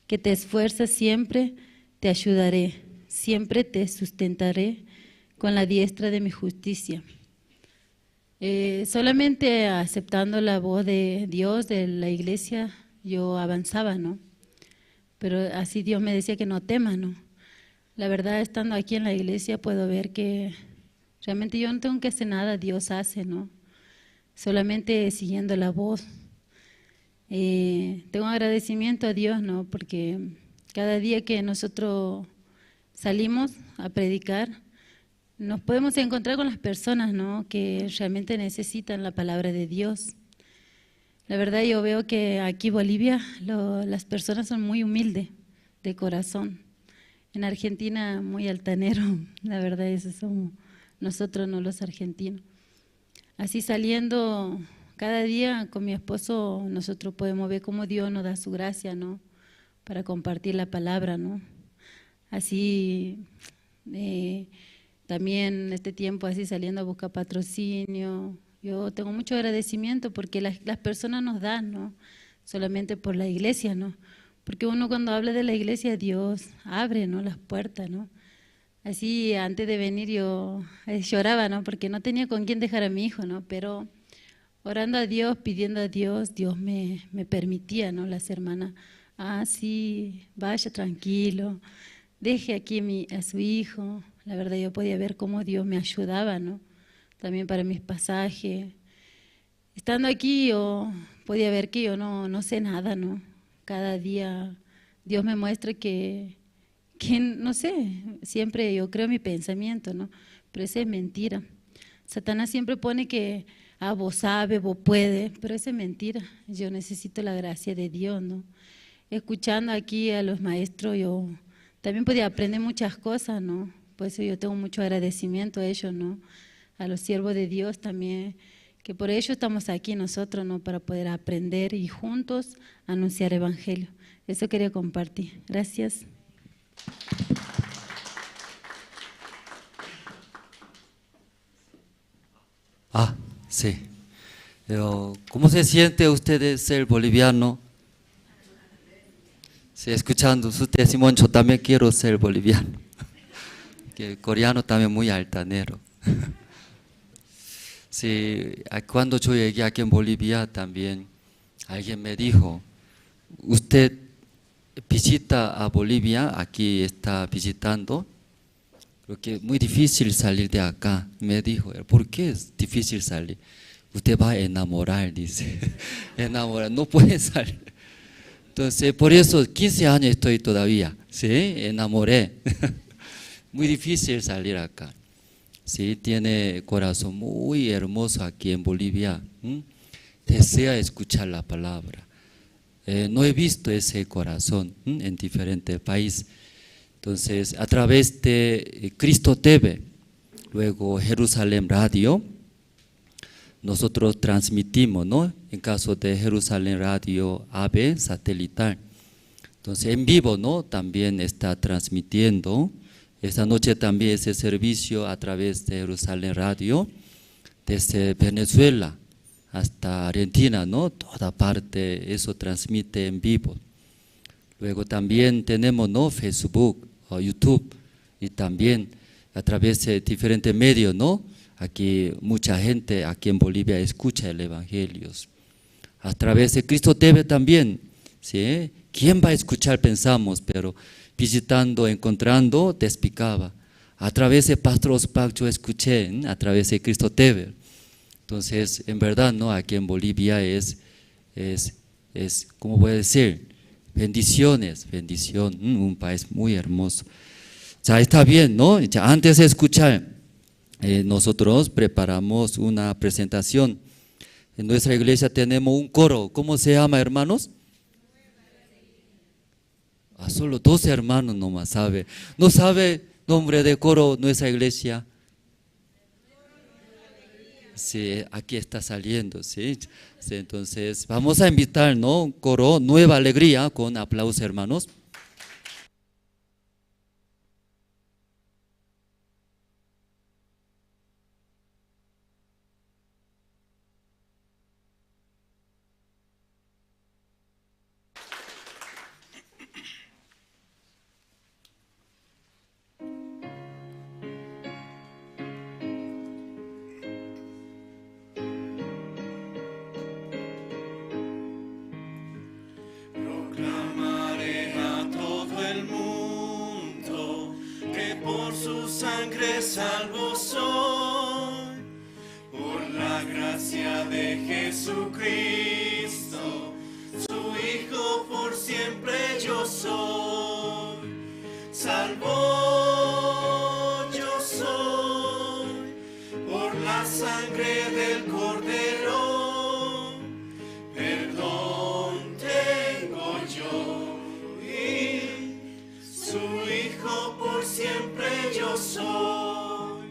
que te esfuerza siempre, te ayudaré. Siempre te sustentaré con la diestra de mi justicia. Eh, solamente aceptando la voz de Dios, de la iglesia, yo avanzaba, ¿no? Pero así Dios me decía que no tema, ¿no? La verdad, estando aquí en la iglesia, puedo ver que realmente yo no tengo que hacer nada, Dios hace, ¿no? Solamente siguiendo la voz. Eh, tengo agradecimiento a Dios, ¿no? Porque cada día que nosotros salimos a predicar, nos podemos encontrar con las personas, ¿no? Que realmente necesitan la palabra de Dios. La verdad, yo veo que aquí Bolivia, lo- las personas son muy humildes de corazón. En Argentina, muy altanero, la verdad, eso somos nosotros, no los argentinos. Así saliendo cada día con mi esposo, nosotros podemos ver cómo Dios nos da su gracia, ¿no? Para compartir la palabra, ¿no? Así, eh, también este tiempo así saliendo a buscar patrocinio. Yo tengo mucho agradecimiento porque las, las personas nos dan, ¿no? solamente por la iglesia, ¿no? Porque uno cuando habla de la iglesia, Dios abre, ¿no? Las puertas, ¿no? Así, antes de venir yo, eh, lloraba, ¿no? Porque no tenía con quién dejar a mi hijo, ¿no? Pero orando a Dios, pidiendo a Dios, Dios me, me permitía, ¿no? Las hermanas, "Ah, sí, vaya tranquilo, deje aquí a mi, a su hijo". La verdad, yo podía ver cómo Dios me ayudaba, ¿no? También para mis pasajes. Estando aquí, yo podía ver que yo no, no sé nada, ¿no? Cada día Dios me muestra que, que, no sé, siempre yo creo mi pensamiento, ¿no? Pero eso es mentira. Satanás siempre pone que, "Ah, vos sabe, vos puede", pero eso es mentira. Yo necesito la gracia de Dios, ¿no? Escuchando aquí a los maestros, yo también podía aprender muchas cosas, ¿no? Por eso yo tengo mucho agradecimiento a ellos, ¿no? A los siervos de Dios también, que por ello estamos aquí nosotros, ¿no? Para poder aprender y juntos anunciar evangelio. Eso quería compartir. Gracias. Ah, sí. Pero, ¿cómo se siente usted de ser boliviano? Sí, escuchando su testimonio, yo también quiero ser boliviano. Que el coreano también muy altanero. Sí, a- cuando yo llegué aquí en Bolivia también, alguien me dijo, "Usted visita a Bolivia, aquí está visitando, porque es muy difícil salir de acá", me dijo. "¿Por qué es difícil salir?". "Usted va a enamorar", dice. "Enamorar, no puede salir". Entonces, por eso, quince años estoy todavía, ¿sí? Enamoré. Muy difícil salir acá. Sí, tiene corazón muy hermoso aquí en Bolivia. ¿M? Desea escuchar la palabra. Eh, no he visto ese corazón, ¿m? En diferente país. Entonces, a través de, eh, Cristo T V, luego Jerusalén Radio, nosotros transmitimos, ¿no? En caso de Jerusalén Radio A B satelital. Entonces, en vivo, ¿no? También está transmitiendo. Esta noche también ese servicio a través de Jerusalén Radio, desde Venezuela hasta Argentina, ¿no? Toda parte eso transmite en vivo. Luego también tenemos, ¿no? Facebook o YouTube, y también a través de diferentes medios, ¿no? Aquí mucha gente aquí en Bolivia escucha el evangelio. A través de Cristo T V también, ¿sí? ¿Quién va a escuchar? Pensamos, pero visitando, encontrando, te explicaba. A través de Pastor Ospak yo escuché, ¿m? A través de Cristo T V. Entonces, en verdad, ¿no? Aquí en Bolivia es, es es, ¿cómo puede decir? Bendiciones, bendición, mm, un país muy hermoso. Ya está bien, ¿no? Ya antes de escuchar, eh, nosotros preparamos una presentación. En nuestra iglesia tenemos un coro. ¿Cómo se llama, hermanos? Ah, solo dos hermanos nomás sabe. ¿No sabe nombre de coro nuestra iglesia? Sí, aquí está saliendo, ¿sí? Sí, entonces vamos a invitar, ¿no? Coro Nueva Alegría con aplausos, hermanos. Proclamaré a todo el mundo que por su sangre salvo soy. Por la gracia de Jesucristo, su Hijo por siempre yo soy. Salvo yo soy por la sangre del Cordero. Perdón tengo yo y su Hijo por siempre yo soy.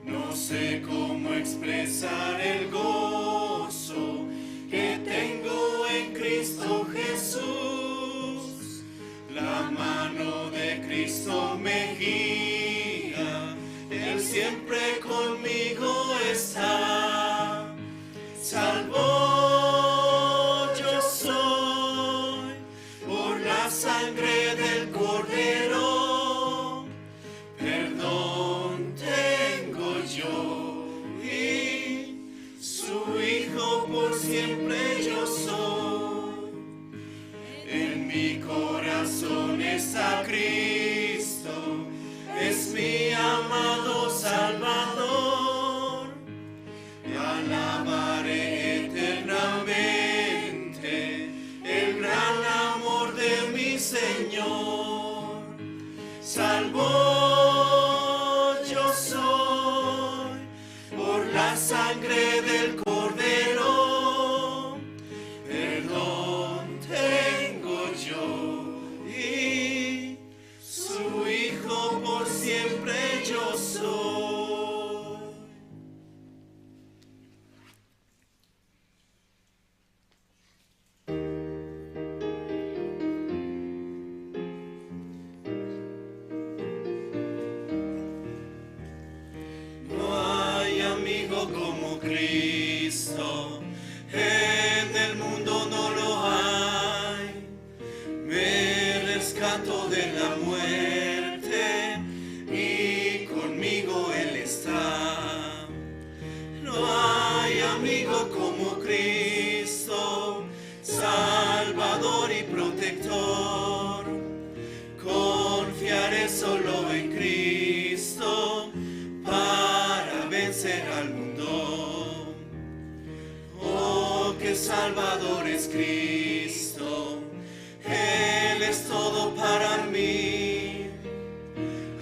No sé cómo expresar el gozo que tengo en Cristo Jesús. La mano de Cristo me guía, Él siempre conmigo está. Salvo yo soy. Cristo, en el mundo no lo hay. Me rescató de la muerte y conmigo Él está. No hay amigo como Cristo, Salvador y protector. Confiaré solo en Cristo para vencer al mundo. Oh, qué Salvador es Cristo, Él es todo para mí.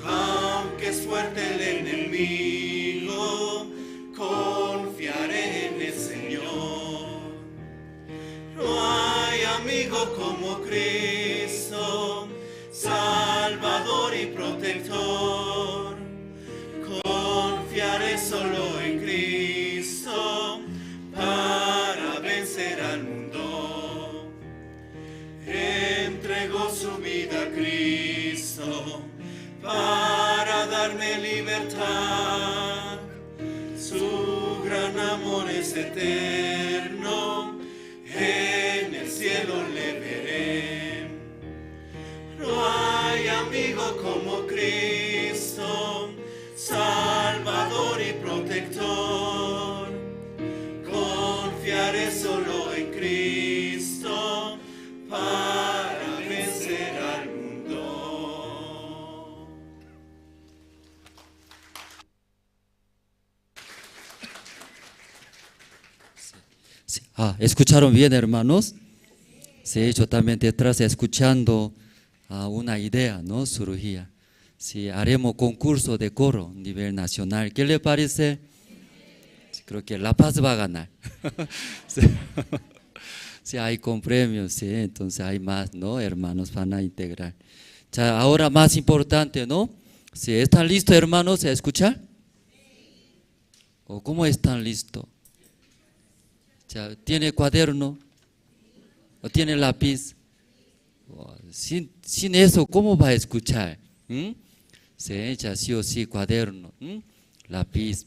Aunque es fuerte el enemigo, confiaré en el Señor. No hay amigo como Cristo, Salvador y protector. Confiaré solo en Cristo para vencer al mundo. Entregó su vida a Cristo para darme libertad. Su gran amor es eterno, en el cielo le veré. No hay amigo como Cristo, Salvador y protector. Confiaré solo en Cristo para vencer al mundo. Sí. Ah, ¿escucharon bien, hermanos? Sí, yo también detrás escuchando, ah, una idea, ¿no? Surgía. Sí, haremos concurso de coro a nivel nacional. ¿Qué le parece? Sí, creo que La Paz va a ganar. Sí. Sí, hay con premios, sí, entonces hay más, ¿no? Hermanos van a integrar. Ya, ahora más importante, ¿no? Sí, ¿están listos, hermanos, a escuchar? ¿O cómo están listos? Ya, ¿tiene cuaderno? ¿O tiene lápiz? O, sin, sin eso, ¿cómo va a escuchar? ¿Mm? Sí, ya sí o sí, cuaderno, ¿mm? Lápiz.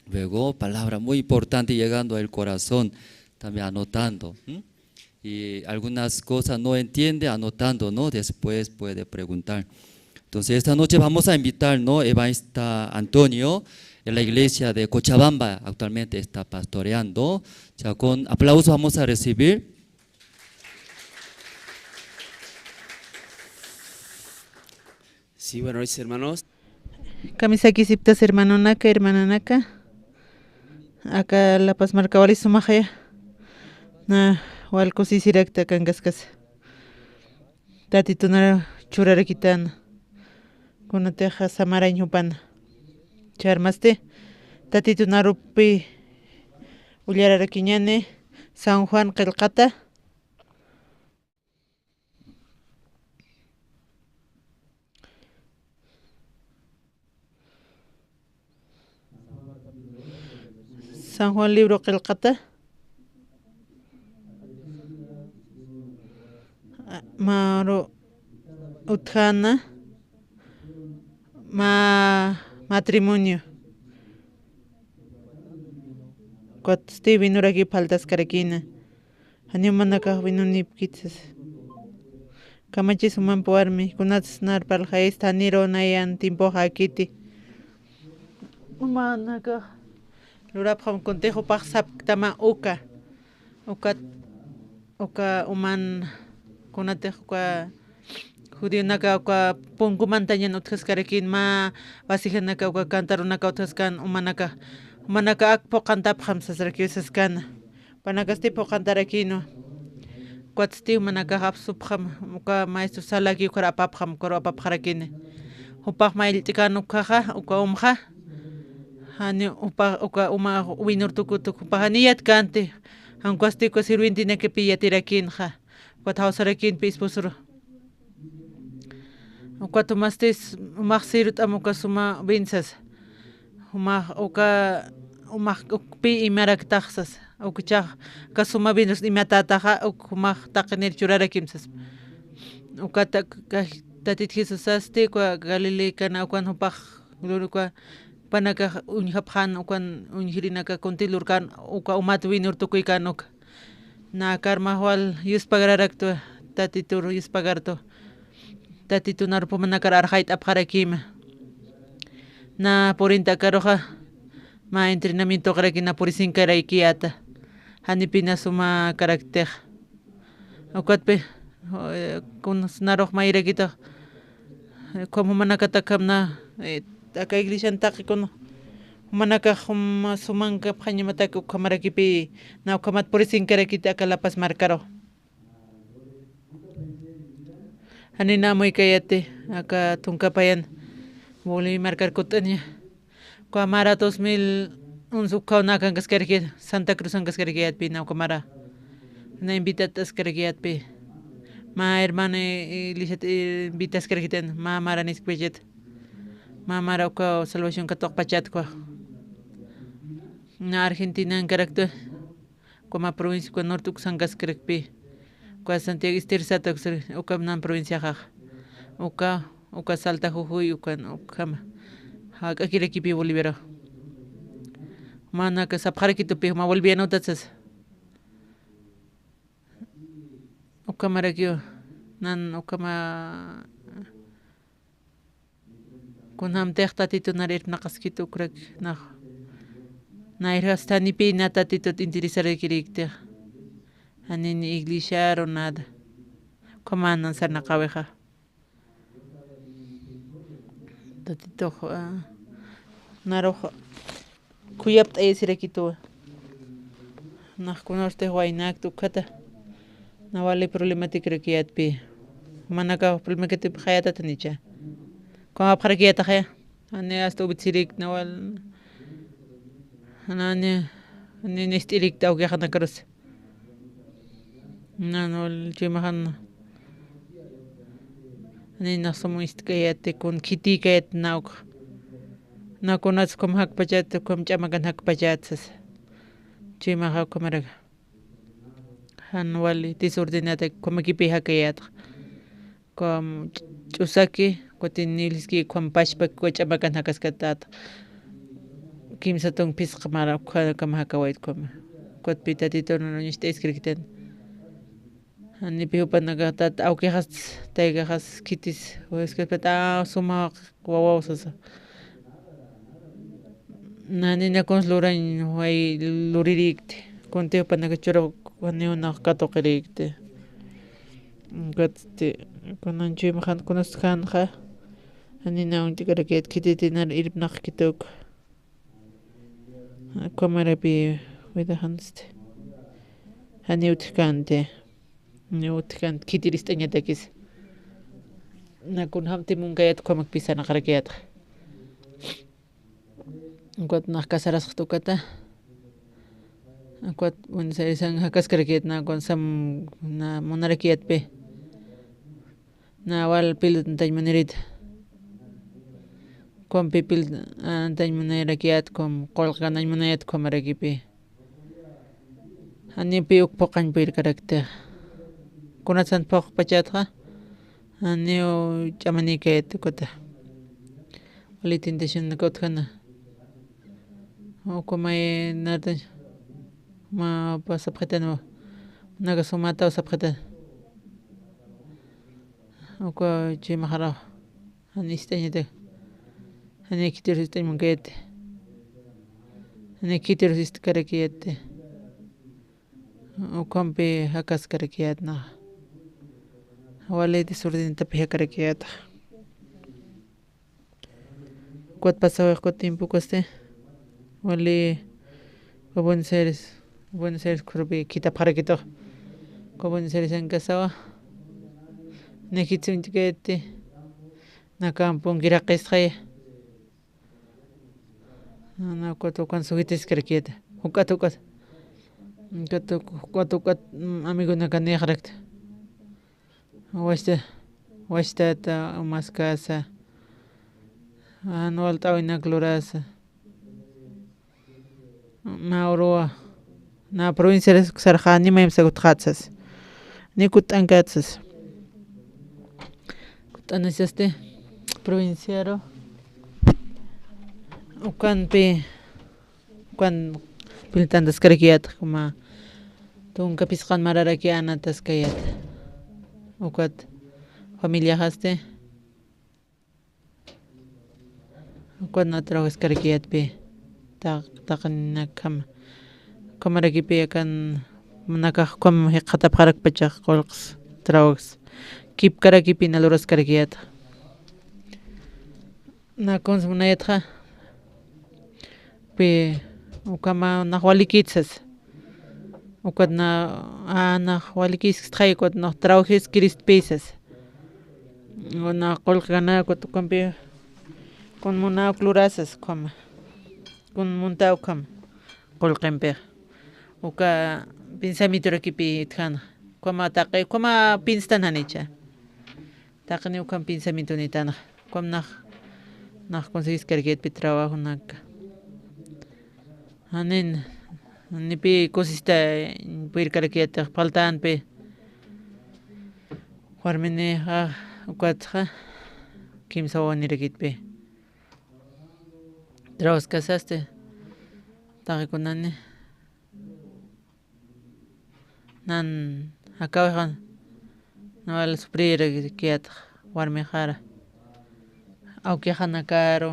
Luego, palabra muy importante llegando al corazón, también anotando, ¿m? Y algunas cosas no entiende, anotando, ¿no? Después puede preguntar. Entonces, esta noche vamos a invitar, ¿no? Evangelista Antonio, en la iglesia de Cochabamba, actualmente está pastoreando. Ya con aplauso vamos a recibir. Sí, buenas noches, hermanos. Kamisakisiptas hermanonaka, hermananaka. Aka La Paz markawali sumaxaya. Na, wal kusisirakta kankaskasa. Tatitunar churarakitana. Kunatixa samarañ jupana. Charmasti, Tatitunarupi ullararakiñani San Juan qillqata. San Juan libro qillqata. Maru utjana. Ma, matrimonio. Kutsti vinuraki faltaskarakina. Janiw umanakax vinunipkit sasa. Kamachis umampi warmi, kunats narparxayista, janiru nayan tiempoxa akiti. Umanakax lurapxam kuntix jupax sapktama uka. Ukat, uka uman kunatix uka judionaka uka punkumantañan utjaskarakin, mä vasijanaka uka cantaronaka utjaskan umanaka, umanaka ak phuqantapxam sasrakiw saskana. Jupanakasti phuqantarakïnwa. Ukatsti umanakax apsupxam, uka maestro salaki ukhar apapxam, ukaru apapxarakini. Jupax mayllt'kän ukkhaxa, uka umxa, jani jupa, uka uma winur tukutuk, jupax jani yatkänti, jan ukasti uka sirvientenakapi yatirakïnxa. Ukat jawsarakïnpi esposoru. Ukat umastis, umax sirut'am uka suma bin sasa. Umax uka, umax ukpi imaraktax sasa. Ukchax uka suma bin imatätaxa, uk umax taqinir churarakim sasa. Ukat ta, ka, Tatit Jesusasti uka Galileakana ukan jupax, uka jupanakax uñjapxän, ukan uñjirinaka kunti lurkän, uka umat winur tukuykan uka. Na karmax wal yuspagararaktu, Tatitur yuspagartu. Tatitunar jumanakar arxayt'apxarakïma. Na purinta akaruxa, mä entrenamientoxaraki na purisinkaraykiyäta. Janipï na sumakaraktix. Ukatpï, eh, kuns narux mayirakitix, eh, ukham jumanakatakhamna, eh, aka iglesian taqi kun jumanakax juma sumankapxañamataki ukhamaraki pï, na ukhamat purisinkarakiti aka La Paz markaru. Janina amuykayati, aka tunka payan Bolivia markar kutt'aña. Uka mara dos mil once ukhaw nakankaskarakit, Santa Cruz ankaskarakiyatpï na uka mara. Na invitaskarakiyatpï. Mä hermano, eh, iglesiat, eh, invitaskarakiten, mä mara niskpachat. Mä mara uka salvación katuqpachat uka. Na Argentina ankaraktu. Uka mä provincia uka norte uksankaskarakpï. Uka Santiago Estero sata uksar, uka nan provinciaxax. Uka, uka Salta Jujuy, uka, ukhama. Jak'akirakipï Boliviaru. Manaka sapxarakitupï, mä bolivianotatsas. Ukhamarakiw, nan ukhama Kunjamtix Tatitunar irpnaqaskitu ukrak nax. Nayrjasta janipï na Tatitut interesarakirïktix. Janini iglesiaru nada. Ukhamänan sarnaqäwixa. Tatitux, ah, narux khuyapt'ayasirakituwa. Nax kunarustix waynakta ukhata. Na wali problematicarakiyatpï. Jumanakax problematicarapxayätat janicha. Ukham apxarakiyätaxaya. Jani hasta ubitsirïkta na wal. Jani, jani nist'irïkta awkixanakarus. Nan wal chuymaxan. Jani nax sum ist'kayäti kun khitïkayäti na ukxa. Na kunats ukham jakpachat, ukham ch'amakan jakpachat sasa. Chuymaxa ukhamaraka. Jan wali desordenata ukhamakipï jakayätxa. Ukham ch'usaki, kutin nilski ukham pachpaki, uka ch'amakan jakaskatät. Kimsa tun phisqa mara ukhamakam jakawayt ukham. Ukatpï Tatitun uñacht'ayaskirkitan. Janipï jupanakax tat awkixas, taykaxas khitis, wayaskaspat, ah, suma wawaw sasa. Nanina kuns lurañ way lurirïkti. Kunti jupanaka churaw janiw nax katuqirïkti. Ukatsti, kunan chuymaxan kunastxänxa. Janina uñt'karakit khititinar irpnaqkituk. Ukhamarapï widaxansti. Janiw utjkänti. Janiw utjkänti khitir ist'añatakis. Na kunjamti munkayät ukhamakpï sarnaqarakiyätxa. Ukat nax casarasxta ukata. Ukat Buenos Airesan jakaskarakiyät na ukan sam na munarakiyätpï. Na wal piltantañ munirït. Ukham pipil, ah, antañ munayarakiyät ukham, qullqi ganañ munayät ukhamarakipï. Janipï uk phuqañ purirkarakti. Kunatsan phuqpachatxa, janiw ch'amanïkayät ukata. Wali tentacionaka utjana. Ukham nartañ, mä pasapxitan, naga sumataw sapxitan. Uka chuymaxaraw. Jan ist'añata. Jan khitirus ist'añ munkayäti. Jan khitirus ist'karakiyäti. Ukhampï jakaskarakiyät naxa. Wali desordenatapï jakarakiyäta. Ukat pasawix ukat tiempo ukasti. Wali uka Buenos Aires, Buenos Aires khurupï khithapxarakitux. Uka Buenos Aires ankasawa. Nä khitsuñt'kayäti. Nä camponkir jaqistxaya. Nä ukat ukan sujitiskarakiyäta. Juk'at juk'at. Juk'at juk'at juk'at, mm, amigonakanïxarakta. Wachta, wachtata umaskasa. Jan walt'äwinak lurasa. Mä uruwa. Nä provinciaris sarxani mayamsa kutxätsas. Ni kutt'ankätsas. Kutt'anasasti provinciaru. Ukanpi, ukan piltantaskarakiyät, kuma tunka phisqan mararaki anataskayät. Ukat familiaxasti, ukat na trabajaskarakiyätpi, taq-, taqinakjama. Ukhamarakipi akan nakax ukham jikxatapxarakpachax qullqs trabajas. Kipkarakipi na luraskarakiyät. Na kuns munayatxa. Pi, ukhama nax walikït sas. Ukat na, a, nax walikïskistxay, ukat nax trabajaskiristpï sas. Na qullqi gana, ukat ukampi kun munaw uk lurasas ukhama. Kun munta ukham qullqimpixa. Uka pensamientorakipi itjana. Ukhama taqi, ukhama pienstan janicha. Taqini ukham pensamientonïtanxa. Ukham nax, nax conseguiskarakïtpi trabajonaka. Janin, ni pi cosista purirkarakiyätix faltanpi. Warminixa, ukatxa, kimsa wawanirakïtpi. Trabajaskasasti, taqi kunani. Nan jakawixan, na wal sufrirakiyät warmixara. Awkixanakaru.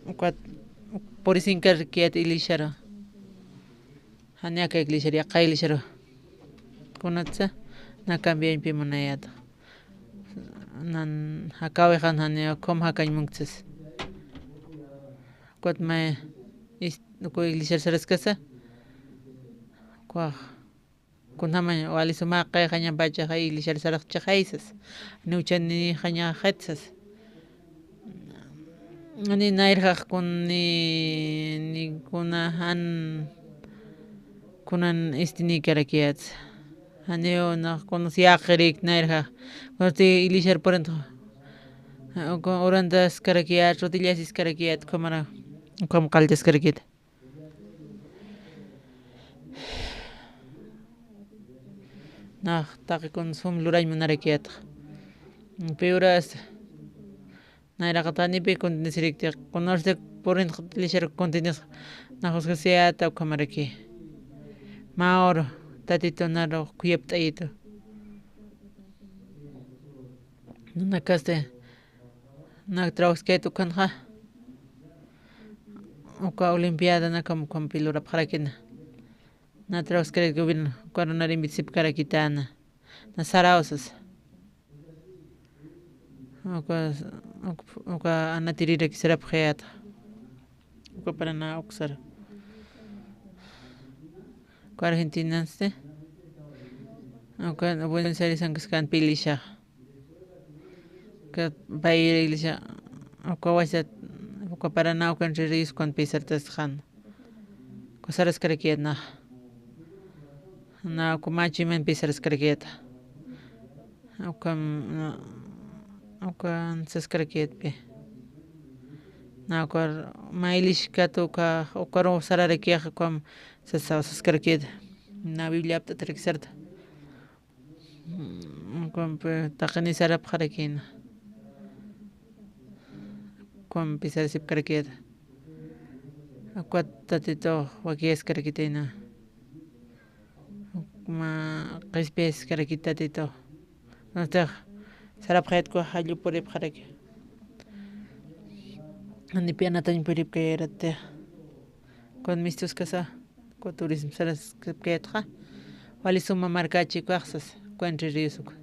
Ukat purisinkarakiyät iglesiaru. Jani aka iglesiaru, yaqha iglesiaru. Kunatsa, na cambiañpi munayät. Nan jakawixan jani ukham jakañ munksas. Ukat mä is-, uka iglesiar saraskasa. Ukax, kunjamañ wali sumaqayxañapachaxa iglesiar saraxchixaysas. Niwchanïxañaxatsas. Ni nayrjax kun ni, ni kuna jan kunan istinïkarakiyäts. Janiw nax kunas yäqirik nayrjax. Kunasti iglesiar purintxa. Uka urantaskarakiyät, rodillasiskarakiyät, ukhamara, ukham qalltaskarakiyät. Nax taqi kun sum lurañ munarakiyätxa. Piwras nayraqatanipi kuntinisirikti, kunarsti purintxa iglesiar kuntinis, nax usgasiyäta ukhamaraki. Mä uru, Tatitu naru khuyapt'ayitu. Nanakasti, nak trabajaskayät ukhanxa, uka olimpiadanakam ukhampi lurapxarakina. Na trabajaskarakit gobierno, uka runar invitasipkarakitana. Na sarawsas. Uka, uka, uka anatiriraki sarapxayäta. Uka Paraná uksar. Uka Argentinansti. Uka Buenos Aires ankaskan pilisha. Uka pay iglesia, uka wasa, uka Paraná, uka Entre Ríos, ukan pisartasxan. Uka saraskarakiyät nax. Na uka machiman pisaraskarakiyät. Uka, na, uka saskarakiyätpi. Na uka maylishkat uka, uka ru sararakiyax uka sasaw saskarakiyät. Na Biblia apt'atarakisarta. Mm, ukampi taqini sarapxarakina. Ukampi sarasipkarakiyäta. Ukat Tatitux wakiyaskarakitayna. Mä qhispiyaskarakit Tatitux. Nastix sarapxayät uka jallu puripxaraki. Janipi anatañ puripkayaratix. Ukat mistuskasa. Uka turismo saraskapkayatxa, wali suma markachi ukax sas, uka Entre Ríos uka.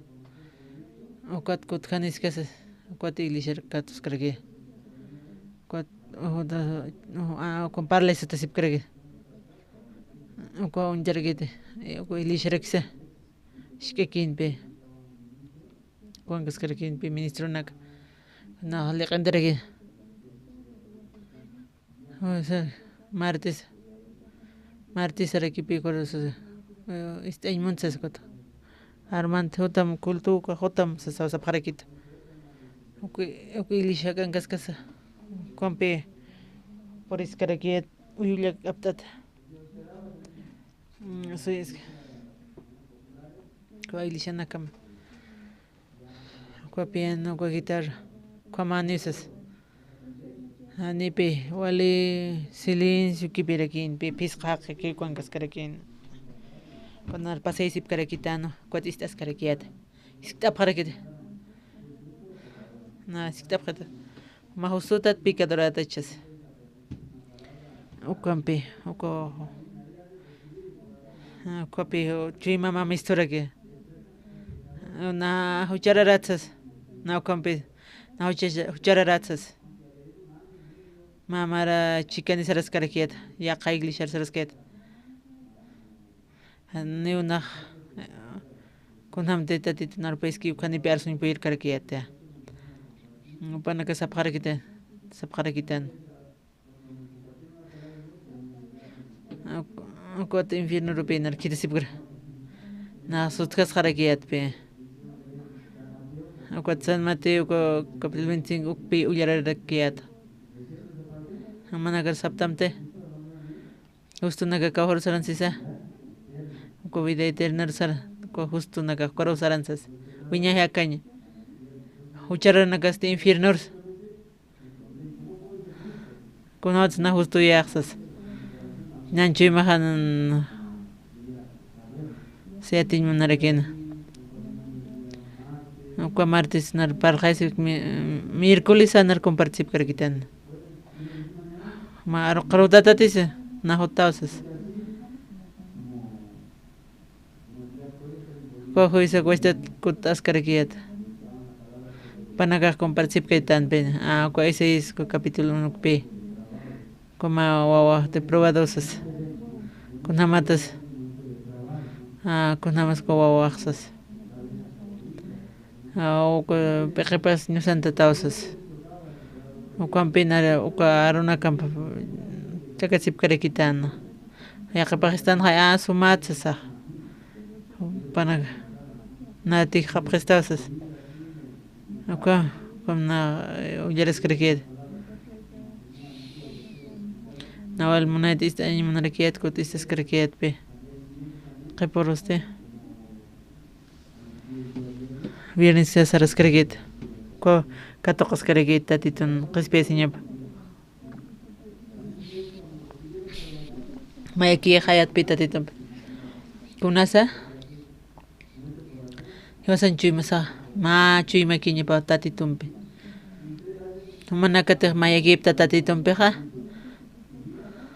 Ukat kutjaniskasa, ukat iglesiar katuskarakï. Ukat, ujuta, uju, a, uka parlaysatasipkarakï. Uka uñtarakiti, uka iglesiarakisa, jisk'akïnpi. Uka ankaskarakïnpi ministronak, nax liq'intarakï. O sea, martes, martes arakipi corazón, eh, ist'añ muntsas ukat. Armant jutam culto uka jutam sasawsapxarakit. Uka, uka iglesia k'ankaskasa. Ukampi puriskarakit uyullak apt'ata. Mm, eso es. Uka iglesianakam. Uka piano, uka guitarra, uka manisas. Janipi, wali silencio kipirakin, pi phisqa jaqi kikuwan kaskarakin. Kunar pasaysipkarakitan, ukat ist'askarakiyat. Iskt'apxarakit. Na, iskt'apxit. Mä justutat pecadorata chas. Ukampi, uka, ukapi, chuyma mä misturaki. Na juchararatsas, na ukampi, na jucha-, juchararatsas. Mä mara chikani saraskarakiyat, yaqha iglesiar saraskayat. Niw nax, eh, kunjamti Tatitu narpaski ukhanipi arsuñ puyirkarakiyat. Jupanaka sapxarakitan, sapxarakitan. Uk-, ukat infiernorupi nar khitisipkra. Nax sutjasxarakiyatpi. Ukat San Mateo, uka capítulo veinticinco, ukpi ullararakiyat. Jumanakar saptamti. Justunaka kawjaru saran sisa. Uka vida eternaru sara, uka justunaka ukaru saran sas. Wiñay jakaña. Jucharanakasti infiernurus. Kunawats na justuyax sas. Ñan chuymaxan siyatiñ munarakina. Uka martes nar parlxaysipki mi-, miércoles nar compartisipkarakitan. Mä aruqarutatatisa, na jutawsas. Uka juisa cuestat kutaskarakiyat. Panakax compartisipkaytanpi, ah, uka Isaías, uka capítulo uno pi. Uka mä wawax deprobadotas. Kunjamatas, ah, kunjamas uka wawaxsas. Ah, uka p'iqipas ñusantatawsas. Ukampi nara, uka arunakampa chakasipkarakitan. Yaqhipaxistan jay, ah, sumat sasax. Panaka. Natix japxistawsas. Uka, uka na, eh, ullaraskarakiyat. Nawal munayat ist'añ munarakiyat, kut istaskarakiyatpi. Qhipurusti. Viernes saraskarakit. Ku katuqaskarakit Tatitun qhispiyasiñapa. Mayakïxayatpi Tatitumpi. Kunasa jiwasan chuymasa, mä chuymakiñapa Tatitumpi. Jumanakatix mayakïpta Tatitumpixa.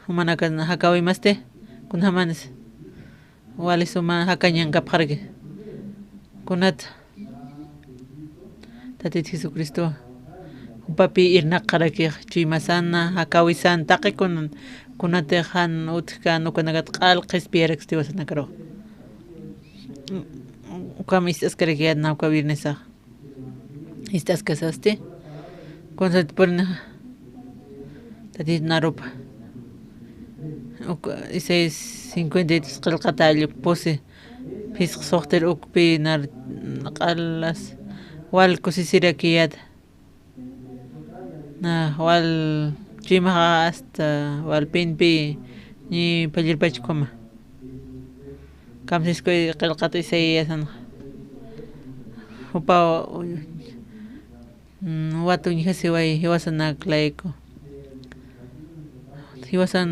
Jumanaka jakäwimasti. Kunjamanis. Wali suma jakañankapxaraki. Kunat Tatit Jesucristo jupapi irnaqxarakix chuymasana, jakäwisana, taqi kunan, kunatix jan utjkän ukanakat q'al qhispiyaraksti jiwasanakarux. Ukham ist'askarakiyät na uka viernesax. Ist'askasasti. Kunasat purina Tatit narupa. Uka Isaías cincuenta y tres qillqata allip pusi. Phisqa suxtir ukpi nar q'alas. Wal kusisirakiyät. Na wal chuymaxa hasta walpinpi ni pallirpach ukhama. Kamsiskuy qillqat Isaiasanxa. Jupa, mm, wat uñjasiway jiwasanak layku. Jiwasan,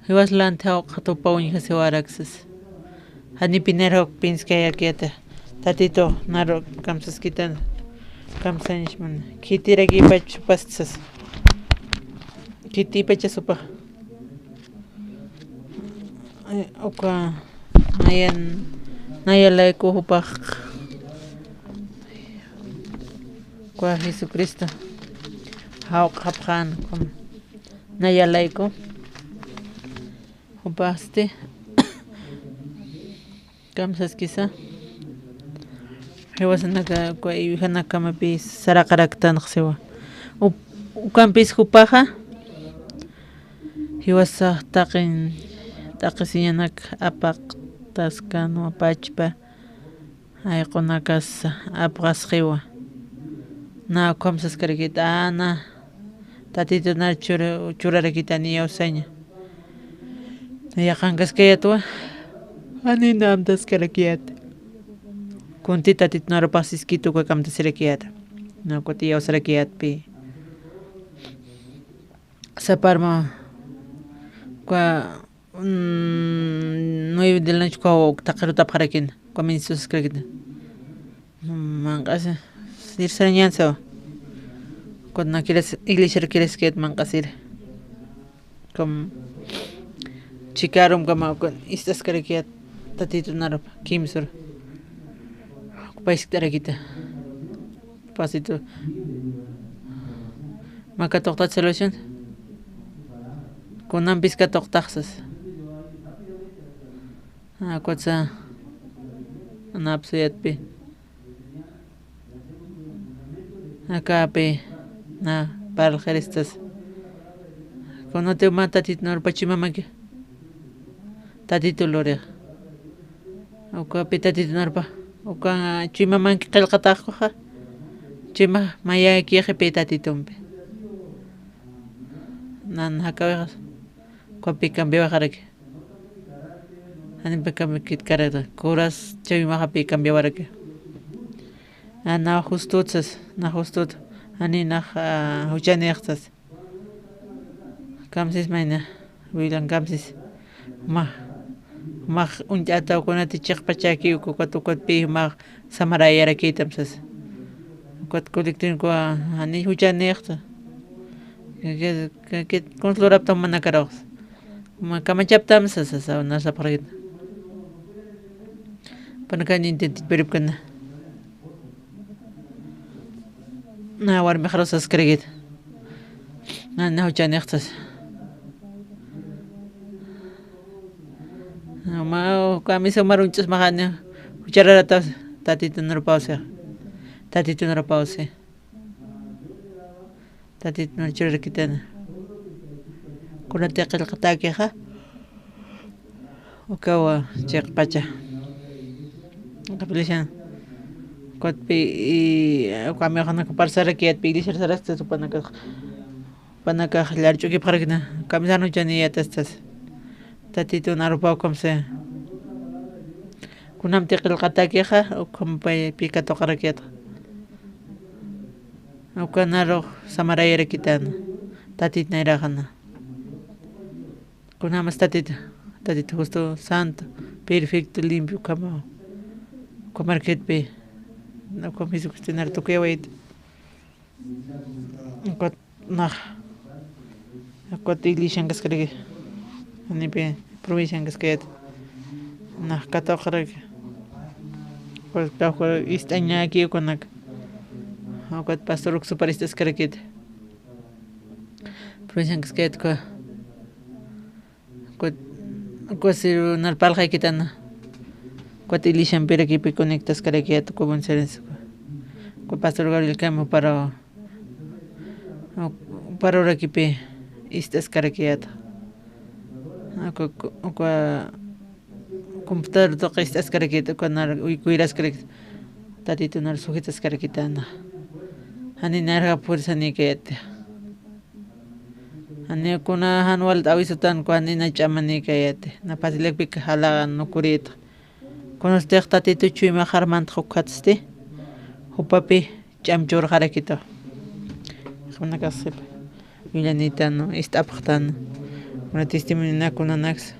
jiwas lanti jawq'at jupa uñjasiwaraksas. Janipinir jawk pinskayakiyata. Tatitu, naru kamsaskitan. Kamsañisman. Khitirakipach supastsas. Khitipachas jupa. Eh, uka nayan, nayalayku jupax. Uka Jesucristo. Jawq'apxän, uka nayalayku. Jupaxsti. Kamsaskisa. Jiwasanaka, uka iwijanakamapi saraqaraktanxsiwa. Up-, ukampis jupaxa. Jiwasax taqin, taqisiñanak apaqtaskanwa pachpa. Jayq'unakas apqasxiwa. Na ukham saskarakit, a, na. Tatitu nar chura-, churarakitani iyawsaña. Yaqhankaskayatwa. Janina amtaskarakiyät. Kunti Tatitu narupax siskitu uka kamtasirakiyät. Na ukat iyawsarakiyätpi. Saparma, kua, mm, nueve de la noche kua taqirutapxarakina, kua ministusiskarkina. Manq'asi, sir sarañansa. Kua nakiras, iglesiar kiraskayat manq'asir. Kum, chikarum kama, kua ist'askarakiyat, Tatitunarupa, kimsur. Kua isktarakita. Pasito. Mä katuqtat salvación. Kunampis katuqtaxsas. Akutsa. Anapsuyatpi. Akapi. Na, parlxiristas. Kunatiw mä Tatitunarupa chuymamaki. Tatitu lurix. Ukapi Tatitunarpa, uka chuymamanki qillqataxkuxa, chuyma mayakixi pi Tatitumpi. Nan jakawixas, ukapi cambiawaxaraki. Janipi cambiakitkarata, kuras chuymaxapi cambiawaraki. A, na justutsas, na justut, jani nax, a, juchanixsas. Kamsis mayna, wilan kamsis. Ma, max uñt'ata ukunati chiqpachaki uku ukat, ukat pi max samarayarakitam sas. Ukat colectin kua, ani juchanixta. Ke, ke, ke, kuns luraptam manakarox. Ma kamachaptam sas, sas, na sapxarakit. Panakaña intentipiripkana. Na warmixarus saskarigit. Na, na juchanixtas. Ma, kamisa umar uñch'usmaxani. Juchararatas, Tatitun rupawsi. Tatitun rupawsi. Tatitun churarkitana. Kunati qillqatakixa. Ukawa chiqpacha. Ukapilishan. Kutpi, i, uka amigoxanaka parsarakiyatpi, iglesiar sarastas upanakax, upanakax llarch'ukipxarakina. Kamisar juchaniyatastas. Tatitun arupaw kamsa. Kunamti qillqatakixa, ukham pay, pi katuqarakiyata. Ukanarux samarayarakitana. Tatit nayraxana. Kunamas Tatita, Tatita justo, santo, perfecto, limpio, ukhama, ukhamarkitpi, ukham Jesucristonar tukuyawayta. Ukat nax, ukat iglesian kaskaraki, anipi provincian kaskayat, nax katuqaraki, ukat kawkar ist'añaki ukanak, ukat pastor uksupar ist'askarakit. Provincian kaskayat uka. Kut, kusirunar parlxaykitana. Kut iglesiampirakipi conectaskarakiyat, kut conferencia, kut pastor Gabriel Campos para, para urakipi ist'askarakiyat. Kut, kut, computador tuqi ist'askarakiyat, kut nar, uy, kuyraskarakiyat. Tatitunar sujetaskarakitana. Jani narja fuerza nikayat. Jani kuna jan walt'äwisutan, kuna nina ch'amanikayati. Na fácilakpik jalaqa nukurïta. Kunastix Tatitu chuymaxar mantxa ukhatsti, jupapi ch'amchurxarakita. Kunakasip, willanitanu, ist'apxtanu. Kuna testimonionak kunanaks.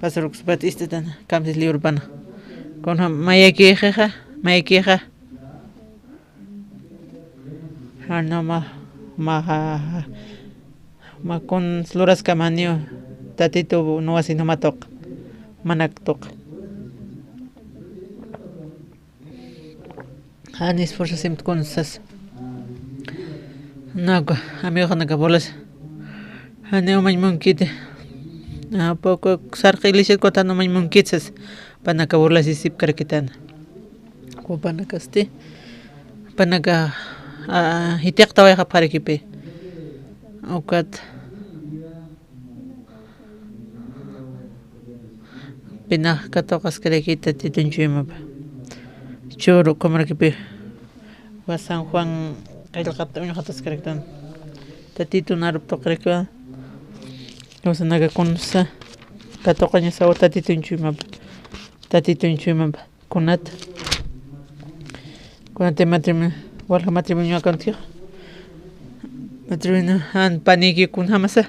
Pastor ukspat ist'atan, kamsis librupana. Kuna mayakixixa, mayakixa. Jana ma, ma, ma kun luraskam janiw Tatitu nuwasin juma tuq, manak tuq. Jan esforzasimta kun sas. Naku, amigoxanaka bolas. Janiw umañ munkiti. Poco sarqi iglesiat kutan umañ munkit sas. Panaka burlasisipkarakitana. Jupanakasti, panaka, a, jitiqtawayxapxarakipi. Ukat pinax katuqaskarakita Tatitun chuymapa. Churu ukhamarakipi. Wa San Juan qillqata uñxataskaraktan. Tatitun arup tuqirakiwa. Kawsanaka kunsa katuqañasawa Tatitun chuymapa. Tatitun chuymapa. Kunat. Kunat matrimonio, walja matrimonio akantixa. Matrina, jan paniki kunjamasa.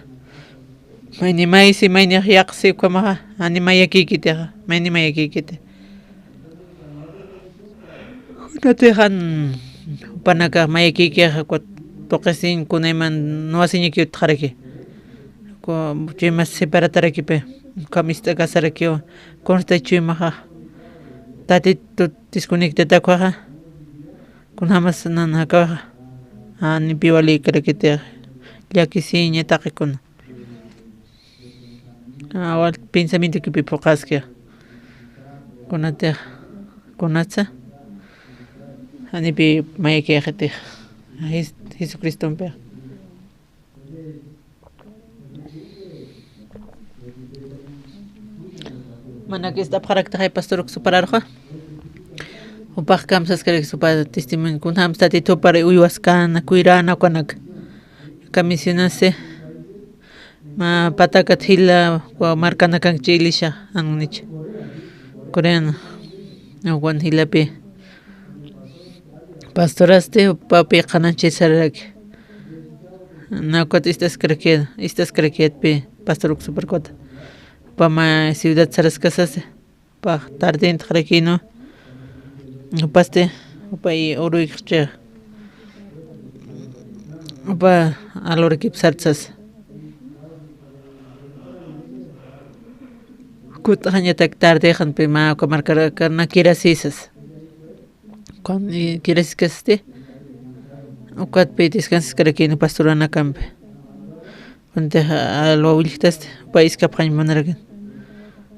Mayni maysi, mayni yaqsi, ukhamaxa, ani mayakikitixa, mayni mayakikiti. Kunatix jan panaka mayakikixa, ku tuqisiñ kunayman nuwasiñaki utjaraki. Ku chuymas separatarakipi, ukham ist'akasarakiwa, kunsta chuymaxa. Tatitut disconnectatakwaxa. Kunjamas nan jakaxa, ani pi walïkarakitix, llakisiña taqikuna. Awal pensamientokipi phuqaski. Kunatix, kunatsa, ani pi mayakixitix, Jes-, Jesucristompi. Manak ist'apxaraktaxay pastor uksupararxa. Jupax kamsaskaraki supa testimonio kunjams Tatitupar uywaskana, kuyrana ukanak. Kamisionasi. Ma patakat jila, wa markanakankichi ilisha, anunicha. Coreana. Wan jilapi. Pastorasti, papi qhananchisaraki. Nakat ist'askarakiat, ist'askarakiatpi pastor uksuparkut. Pama ciudad saraskasasi. Pax tardintxarakinu. Upasti, upa i uruyxchi. Upa alurakip sartsas. Kut'añatak tardixanpi ma uka markarakana kirasisas. Kun, eh, kirasiskasti, ukatpi descansaskarakini pastoranakampi. Kunatix alwa willjtasti, upa iskapxañ munarakin.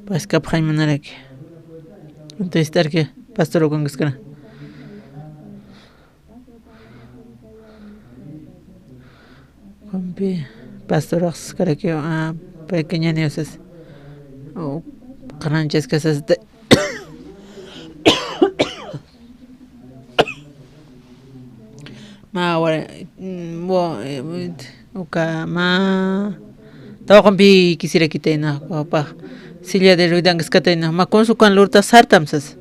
Upa iskapxañ munaraki. Kunatix ist'arki pastor ukankaskana. Kunpi pastoraxskarakiw, ah, pequeñaniw sas. O, qhanañchaskasasti. Ma, wara, mm, wo, eh, uka, ma, tawaqumpi kisirakitayna, upax, silla de ruedankaskatayna, ma, kunsukan lurta sartam sas.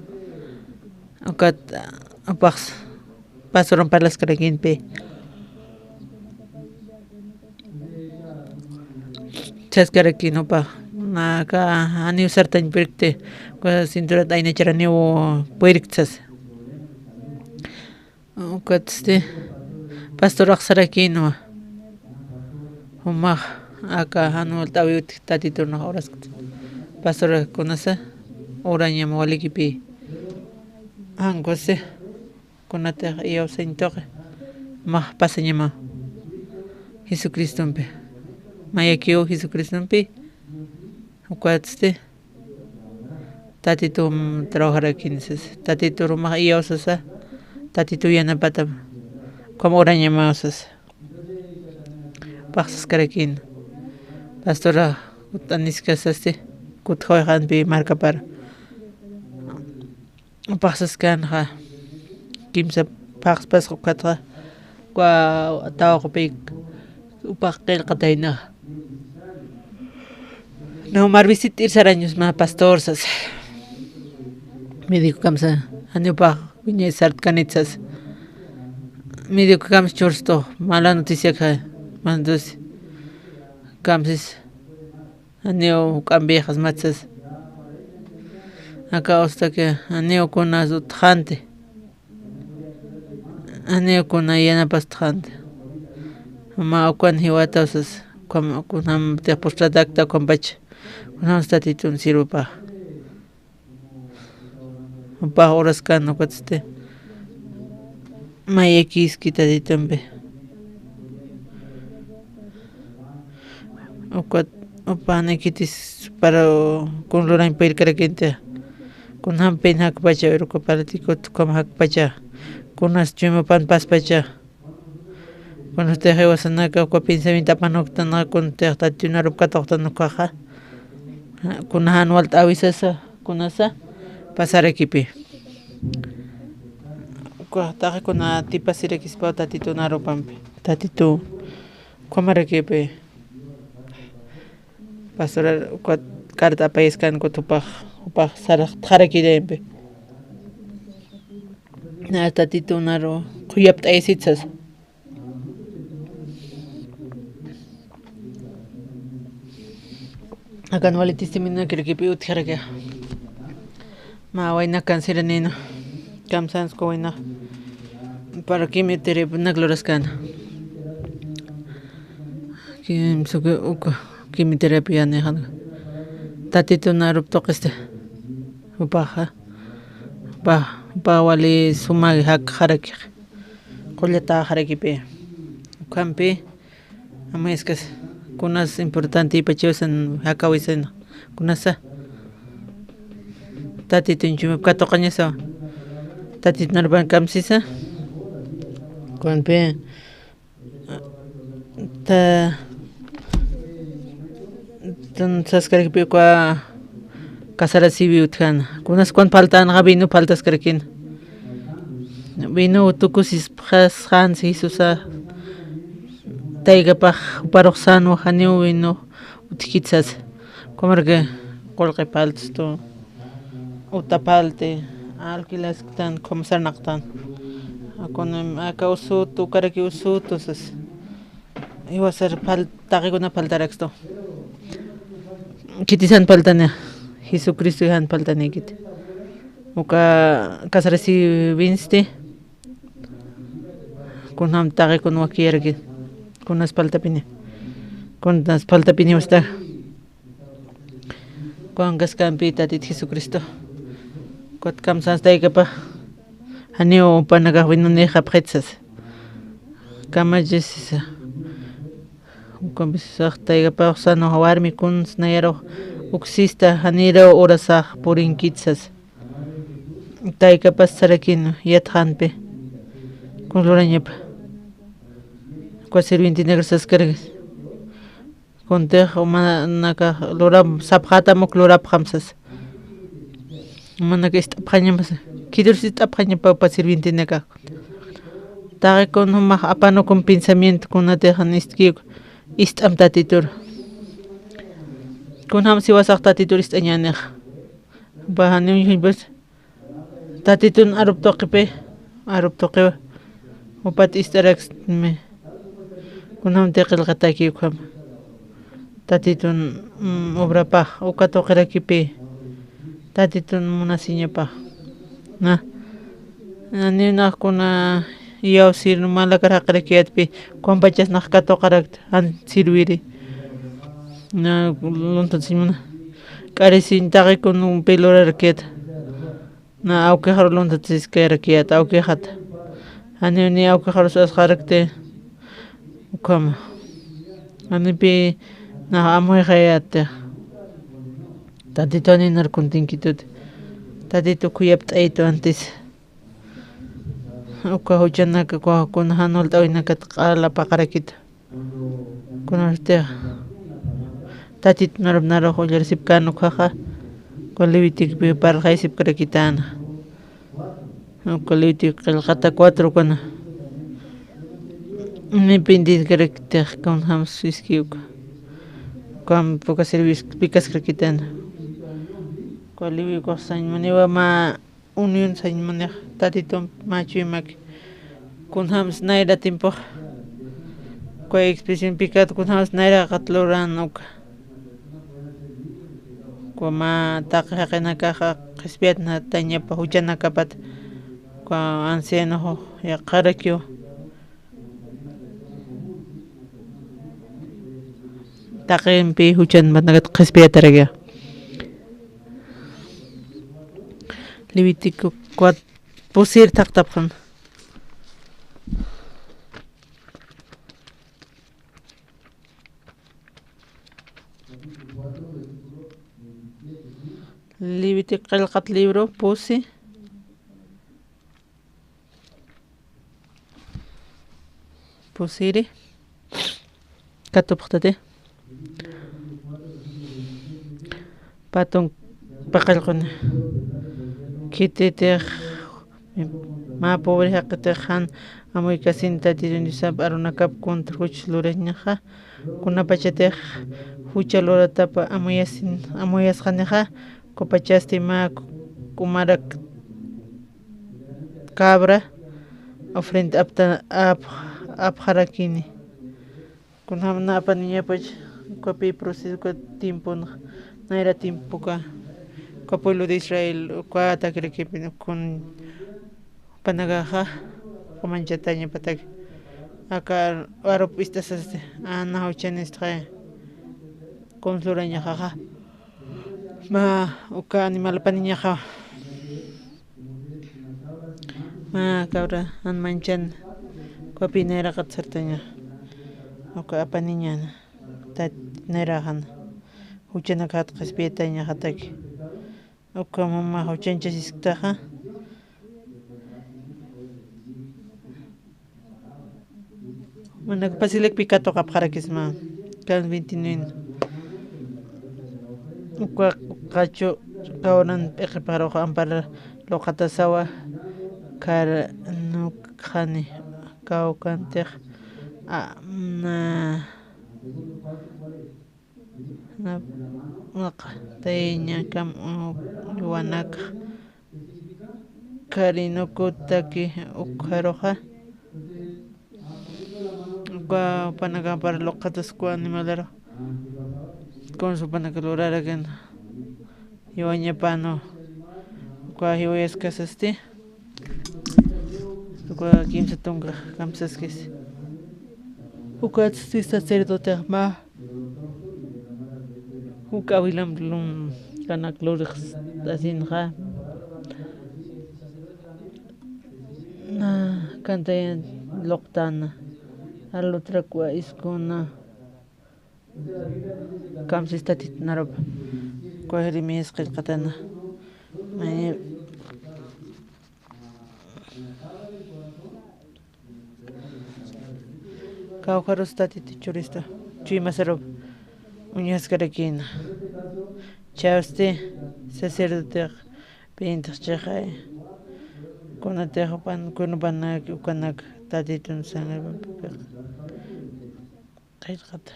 Ukat, upax, pastoran parlaskarakinpi. Chaskarakin upax, naka, aniw sartañ puerkti, uka cinturat aynacharaniw puerkti sas. Ukatsti, pastorax sarakinwa. Jumax, aka, jan walt'äwi utji Tatitunax uraskti. Pastorax kunasa, urañam walikipi. Jan kusi. Kunatix iyawsañ tuqi, max pasañamaw Jesucristompi. Mayakiw Jesucristompi, ukatsti, Tatitum trabajarakin sas. Tatitur max iyawsasa, Tatitu yanapatam, ukham urañamaw sas. Paxsaskarakin. Pastora, ut'aniskasasti, kutjawixanpi markapar. Paxsaskanxa, kimsa paxspas ukatxa, uka tawaqupïk upax qillqataynaxa. No, marvisit'ir sarañus mä pastor sas. Médico kamsa, ani upax wiñay sartkanit sas. Médico kamsa churstu, mala noticiakxa, mantus kamsis. Aniw juk'ampïxas matsas. Aka ustaki, aniw kunas utxanti. Aniw kuna yanapastxanti. Ma ukan jiwatawsas, ukham, kunjam tix pustratakta ukhampacha. Kunjams Tatitun sirvipax. Jupax uraskan ukatsti. Mayakiski Tatitumpi. Ukat, upa anikitis para kun lurañ puyrkarakinti. Kunjampin jakpacha, uruka parlikut ukham jakpacha. Kunas chuymupan paspacha. Kunatix jiwasanaka uka pensamiento apanuktanxa, kunatix Tatitun arup katuqtan ukaxa. Kuna jan walt'äwisasa, kunasa, pasarakipi. Uka taqi kuna atipasirakispaw Tatitun arupampi. Tatitu, ukhamarakipi. Pastora, uka carta apayaskan kut jupax, jupax saraxtxarakirayampi. Na Tatitun aru, khuyapt'ayasit sasa. Akan wali testimoniokirakipï utjaraki. Mä wayna canceranïna. Kamsans uka wayna. Para quimioterapia nak luraskäna. Kimsa uka quimioterapia nixan. Tatitun arup tuqisti. Jupaxa. Jupa, jupa wali sumagi jakxarakix. Qullataxarakipï. Ukhampï. Amuyaskas kunas importante ipachawisan jakawisan kunasa. Tatitun chumap katuqañasa. Tatitun arpan kamsisa. Kunpï. Ta, tun saskarakipï uka casarasiwi utjana. Kunas kun faltanxa vino faltaskarakina. Vino tukusispxasxansi Jesusa. Taykapax juparux sänwa janiw vino utjkit sasa. Kumaraki qullqi faltstu. Uta falti. Alquilasktan, khumsarnaqtan. Akun aka usutu, ukaraki usutu sasa. Iwasar fal-, taqikuna faltarakstu. Khitisan faltani, Jesucristo jan faltani khiti. Uka casarasiwinsti. Kunjam taqikun wakiyaraki. Kunas faltapini. Kunas faltapini wasta. Kunankaskampi Tatit Jesucristo. Kut kamsans taykapa. Janiw panakax vinonïxapxit sasa. Kamachasisa. Ukampis sax taykapawxsan warmi kuns nayarux uksista janiraw urasax purinkit sasa. Taykapas sarakin yatxanpi. Kun lurañapa. Uka sirvientenakar saskarakis. Kuntix umanakax luram sapxatam uk lurapxam sasa. Umanaka ist'apxañam sasa. Khitirus ist'apxañapa upa sirvientenakax. Taqi kun jumax apanukum pensamiento kunatix jan ist'kiw ist'am Tatitur. Kunjam siwasax Tatitur ist'añänix. Jupa janiw ñuñjpis. Tatitun arup tuqipi, arup tuqiwa. Jupat ist'araksmi. Kunjamti qillqataki ukham. Tatitun, mm, obrapax, uka tuqirakipi. Tatitun munasiñapax. Na. Naniw nax kuna iyawsir malakar jaqirakiyatpi, kumpachas nax katuqarakt, jan sirviri. Na, luntasiñmuna. K'arisiñ taqi kunumpi lurarakiyat. Na awkixaru luntatiskayarakiyat, awkixat. Janiw ni awkixarus asxarakti. Ukhama. Janipï nax amuyxayäti. Tatitu janiw narkuntinkituti. Tatitu khuyapt'ayitu antis. Uka juchanaka, uka kuna jan walt'äwinakat q'ala paqarakitu. Kunatix Tatitun arunarux ullarisipkän ukhaxa, uka Levíticopi parlxaysipkarakitänxa. Uka Levítico qillqata cuatro kuna. Independientkarakitix kunjams iski uka. Ukamp uka servicio pikaskarakitänxa. Uka Levíticox sañ muniwa mä unión sañ munix Tatitump mä chuymaki. Kunjams nayra tiempox. Uka expresión pecado kunjams nayraqat luran uka. Uka mä taqi jaqinakaxa qhispiyatnatañapa juchanakapat. Uka ancianox yaqharakiw. Taqimpi juchanakanakat qhispiyatarakixa. Levítico cuatro, pusir thaqtapxan. Levítico qillqat libro, pusi. Pusiri. Katupxtati. Patun paqallquni. Khititix mä pobre jaqitix jan amuykasin Tatitu Diosap arunakap contra juch lurañaxa. Kunapachatix jucha luratapa amuyasin, amuyasxanixa, ukapachasti mä kumarak cabra ofrenda apta, ap-, apxarakini. Kunjam na apaniñapach Ukapi proceso, uka tiemponxa, nayra tiempoka, uka pueblo de Israel, uka ataquerakipin, kun jupanakaxa, uka manchatañapataki. Aka arup ist'asasti, ana juchanistxay, kun lurañaxaxa. Mä uka animal apaniñaxa. Mä cabra an manchan, ukapi nayraqat sartaña. Uka apaniñana. Tat nayraxan. Juchanakxat qhispiyatañaxataki. Uka mama juchanchasisktaxa. Manak pasilakpi katuqapxarakisma, kan veintinueve. Uka qachu kawnan p'iqipxarux ampar luqatasawa, kar nukxani kawkantix, a, na, na, waqtayñakam, u, yuwanakx, karinukutaki ukxaruxa. Uka jupanakampar luqataskwa animalaru. Kunsa jupanaka lurarakin. Jiwañapanu. Uka jiwayaskasasti. Uka kimsa tunka kamsaskis. Ukatsti sacerdotex mä. Uk awilam lum kanak lurix asinxa. Na, kantayan luqtana. Arlutrakwa iskuna. Kamsis Tatit narupa. Uka Jeremías qillqatana. Maya. Kawkharus Tatit churista, chuymasarup uñaskarakina. Chawsti sacerdotex pintix chiqay. Kunatix jupan, kunupanak, ukanak Tatitun sangrapapipix. Qillqata.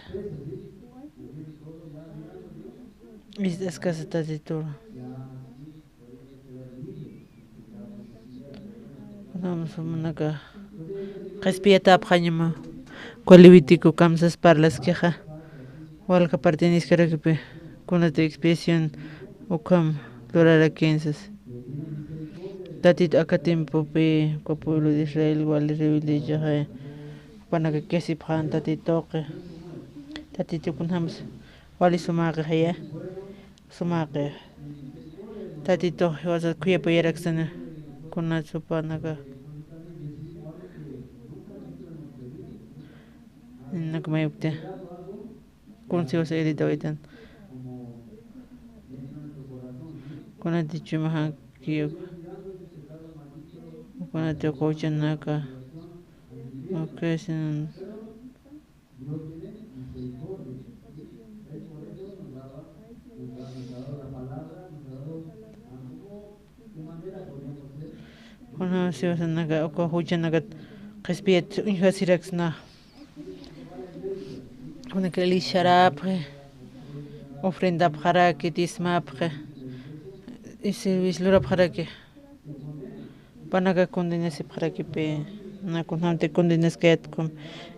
Ist'askasa Tatitur. Kunam sumanaka qhispiyatapxañama, uka Levítico kamsas parlaskixa, walja partiniskarakipi, kunata expiación ukham lurarakinsas. Tatit aka tiempopi, uka pueblo de Israel wali rebeldechaxa, jupanaka qhisipxan Tatit tuqi. Tatit kunjams wali sumaqixaya. Sumaqi. Tatitux jiwasa khuyapayaraksana. Kunat supanaka. Nak mayupti. Kun siwasa irritawaytan. Kunati chuymaxankiyuk. Kunati quchanaka. Okay, sin. Kuna siwasanaka, uka juchanakat qhispiyat uñjasiraksna. Kunaka Elisharapxi, ofrendapxaraki, dismapxi, y servicio lurapxaraki. Panaka condenasipxarakipi, na kunjamti condenaskayatukum,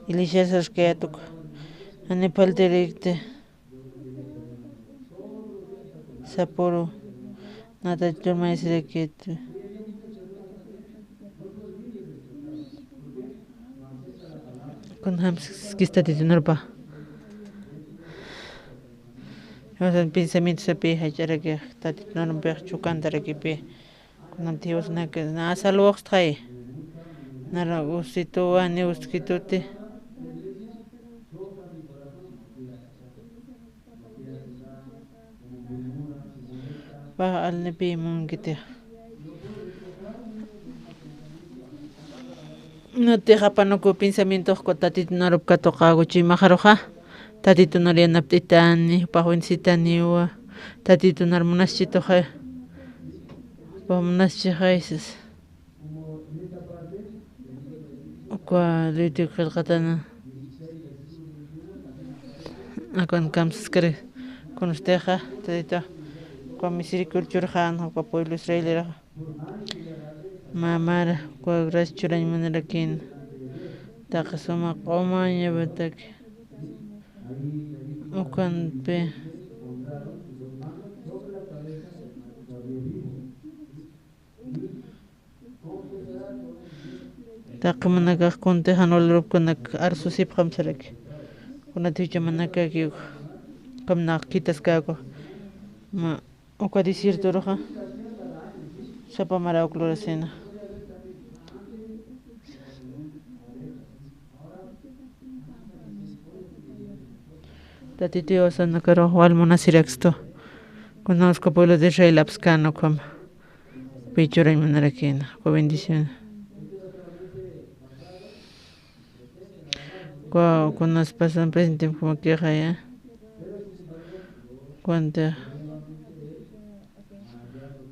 Elishasaskayatuku, ani faltarikti, sapuru, nata turmaysirakitu. Kunjamskis Tatitunarpa. Pensamientosapi jach'araki, Tatitunarpix chukantarakipi. Kunamti jiwasanaka, na salvoxtxay. Nara usituwa, ni uskituti. Pax alnipi munkitix. Nutix apanuku pensamientoxku Tatitunarup katuqaku chuymaxaruxa. Tatitunar yanapt'itani, jupax bendecitaniwa. Tatitunar munaschituxa. Jupax munaschixaysas. Uka Levítico qillqatana. Akan kamsaskari kunstixa, Tatitu, uka misericordia churxan, uka pueblo Israeliraxa. Mamar, uka gracia churañ munarakin. Taqi suma q'umañapataki. Ukanpi taqi munakax kunti jan ulurupkunak arsusipxam saraki. Kunati juchamanakaki ukamnak khitaskäku. Ma uka desiertoruxa sapa mara uk lurasina. Tatitu jiwasanakaru wal munasirakstu. Kunawska pueblo de Israel apskan ukham. Pichurañ munarakina. Uka bendición. Uka, kunaspasan presentimkumakixaya. Kuanta.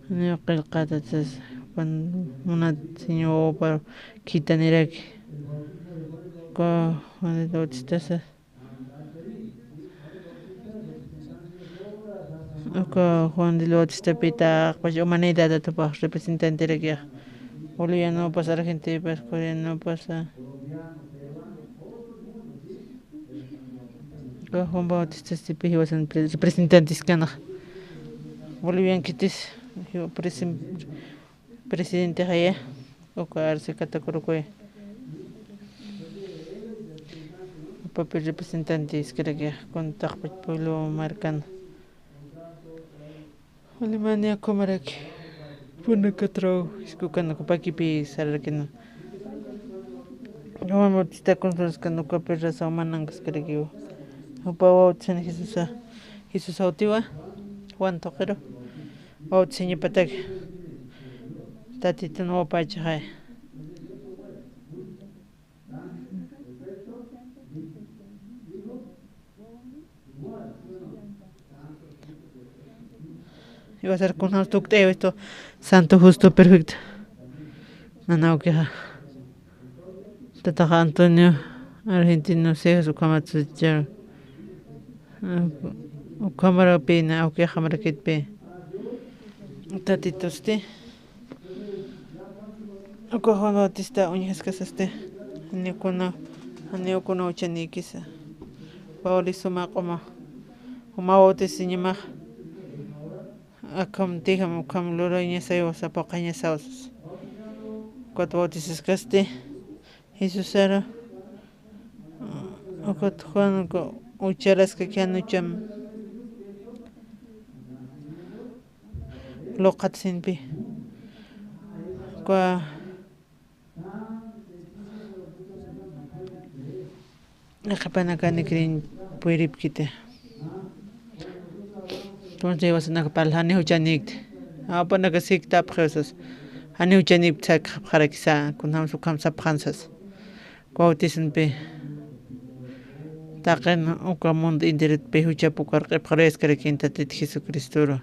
Niw qillqatatas, Juan munat Señor wawapar khitaniraki. Uka Juan del Bautistasa. Uka Juan del Bautistapï taqpach humanidad atupax representantirakixa. Bolivianopas, argentinopas, coreanopas, a, Juan Bautista Stipe jiwasan pre-, representantes kanax. Bolivian kitis, jiwa presen-, presidente jaya, uka arsi katakurukuy. Papel representante iskarakixa, kuntaqpach pueblo markan. Alemania ukhamaraki. Punakatraw, iskukan uka pakipi sararakina. Juan Bautista Consuelaskan ukapi rasaw manankaskarakiwa. Jupa bautisan Jesusa, Jesusa utiwa, Juan tuqiru. Bautisañapataki. Tatitun wawapachixay. Iwasar kunjams tukt'ayawistu santo, justo, perfecto. Nanawkixa. Tataxa Antonio Argentino Cejas ukhamat suchar. Ukhamarapïna, awkixamarakitpï. Tatitusti. Uka Juan Bautista uñjaskasasti, janiw kuna, janiw kuna juchanïkisa. Bautismo q'uma, juma bautisañamax. Akham tijam, ukham lurañasayaw, sapa q'añasaw sas. Ukat bautisaskasti, Jesusaru, ukat Juan, uka ucharaskaki jan ucham luqat sinpi. Uka qhipanakanikiriñ puyripkiti. Entonces jiwasanakapal jani juchanikti. Apanaka siktapxiw sas. Jani juchanikti sakxapxarakisa, kunjams ukham sapxan sas. Bautisanpi taqin uka mundo enterotpi juchap ukar q'ipxaruyaskaraki Tatit Jesucristoru.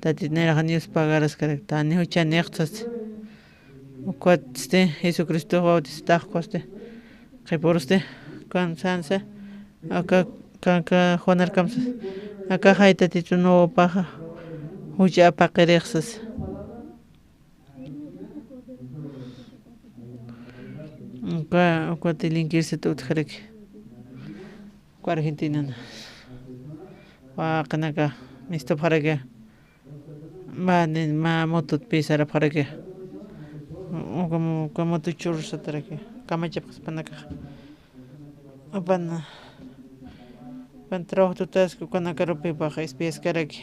Tatit nayrax ñuspagaraskarakta, jani juchanïxta sas. Ukatsti Jesucristox bautistax ukasti. Qhipurusti, kan sansa, aka, aka Juanarkam sas. Akaxay Tatitun wawapaxa jucha apaqirix sas. Uka, uka tilinkirsit utjaraki. Uka Argentinan. Waqinaka mistupxaraki. Mä, mä mututpï sarapxaraki. Uka, uka mutu chursataraki. Kamachapxaspanakax. Apan, apan trabajo tutaski, ukanakarupipax espiaskaraki.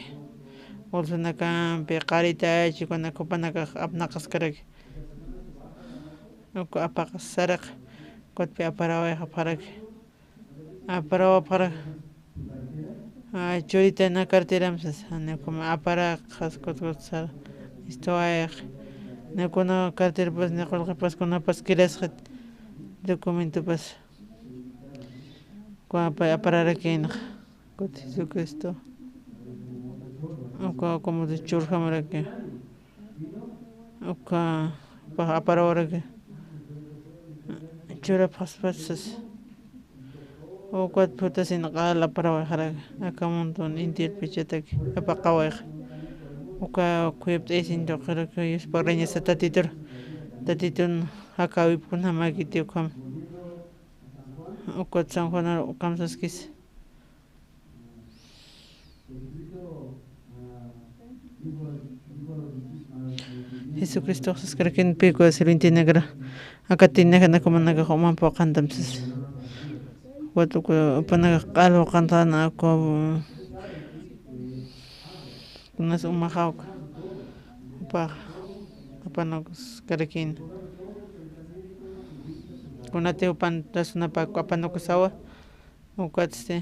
Bolsonakampi qaritachi, ukanak jupanakax apnaqaskaraki. Uka apaqas saraq, ukatpi aparawayxapxaraki. Aparawapxaraki. Ay, churita, na carteram sas, jani ukhama aparaqas, kut, kut sar, istuwayx. Na kuna carterapas, na qullqipas, kunapas kirasxit documentopas. Uka apa-, apararakïnxa. Kut Jesucristo. Uka, uka mutu churjamaraki. Uka, uka aparawaraki. Churapxaspacha sas. Ukat phutasin q'al aparawayxaraki. Aka mundo enterotpachataki apaqawayxa. Uka khuyapt'ayasiñ tuqiraki, yuspagarañasa Tatitur. Tatitun jakäwip kunjamäkiti ukham. Ukat San Juanar ukham saskis. Jesucristo saskarakin piku sirvintinakra. Akatinakanaka manakax umampa qantam sas. Watuku panakax q'alwa qantan aku kunas umaxawka. Upax apanukus karakina. Kunati upan rasunapa apanukusawa. Ukatsti,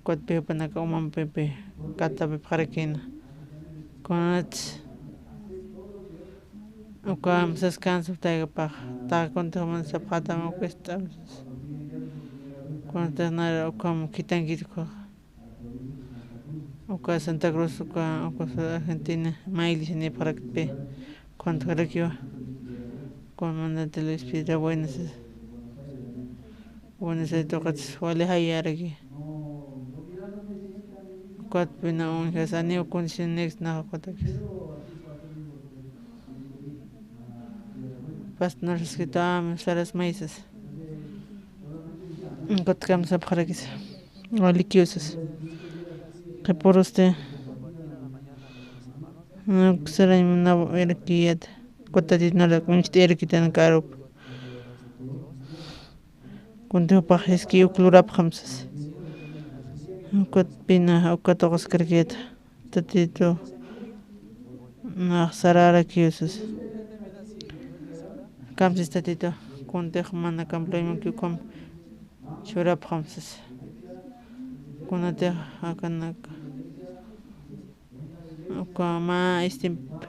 ukatpi jupanaka umampipi katapipxarakina. Kunatsi, ukham saskansa utaykapax, taqi kuntix uman sapxatam uka ist'am sas. Kunatix nara ukham khitankiti ukhaxa. Uka Santa Cruz, uka, uka Argentina, mä iglesianipxarakpi, kunatxarakiwa, comandante Luis Piedra Buenas, Buenos Aires tuqitsa wali jayaraki. Ukatpina uñjasaniw condiciones nax ukatakis. Pastor Narcisquito, am, saras maysas. Ukatkamsapxarakisa. Walikiw sas. Qhipurusti. Sarañ munawayrakiyät. Kutatit narak uñcht'ayrakitan karup. Kunti jupax jiski uk lurapxam sas. Ukatpina, uka tuqaskarakiyät. Tatitu, nax sararakiw sas. Kamsis Tatitu, kuntix mana kampluymanki ukham churapxam sas. Kunatix akanak. Uka mä istimp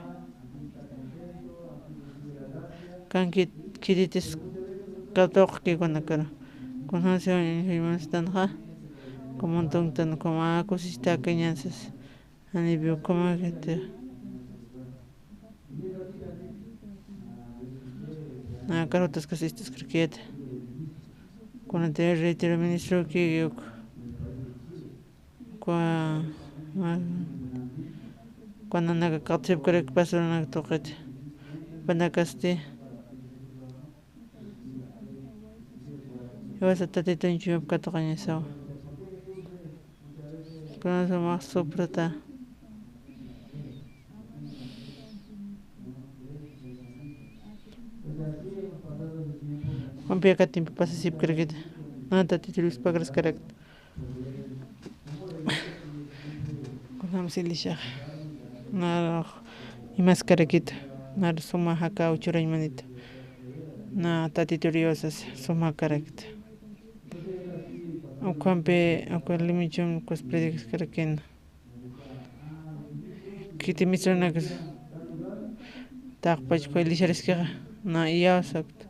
kanki khititis katuqki kunakara. Kunjamsi uñjuymanstanxa, kumuntunktan uka mä kusistakañan sas. Janipi ukhamakiti. Nä karutaskas istaskarakiyäta. Kunati retiro ministro ki uk. Kwa, ma, kwa nanaka kaqt'sipkarak pasuranaka tuqit. Panakasti. Jiwasa Tatitun chuyup katuqañasawa. Kuna sumaq suprata. Jumpiyakatimpi pasasipkarakita. Nä Tatitu Dios pagraskarakta. Kunjamsi lishax. Narux imaskarakita. Nar suma jaka uchurañmanita. Nä Tatitu Diosas sumakarakta. Ukhampi, uka limichum kus predicas karakina. Khiti misranaka taqpach khuy lishariskixa, na iyawsakt,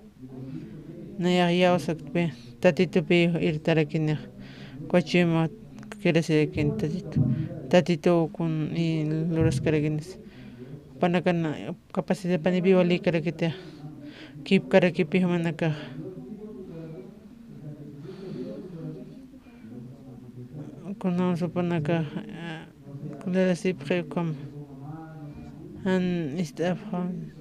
nayax iyawsaktpi, Tatitupi irtarakinixa, kuchuyma kirasirakin Tatitu, Tatitu kun i luraskarakinis. Panakana capacidad panipi walikarakiti, kipkarakipi jumanakaxa. Kunjam supanaka, eh, kunarasipxi ukham. Jan ist'apxam.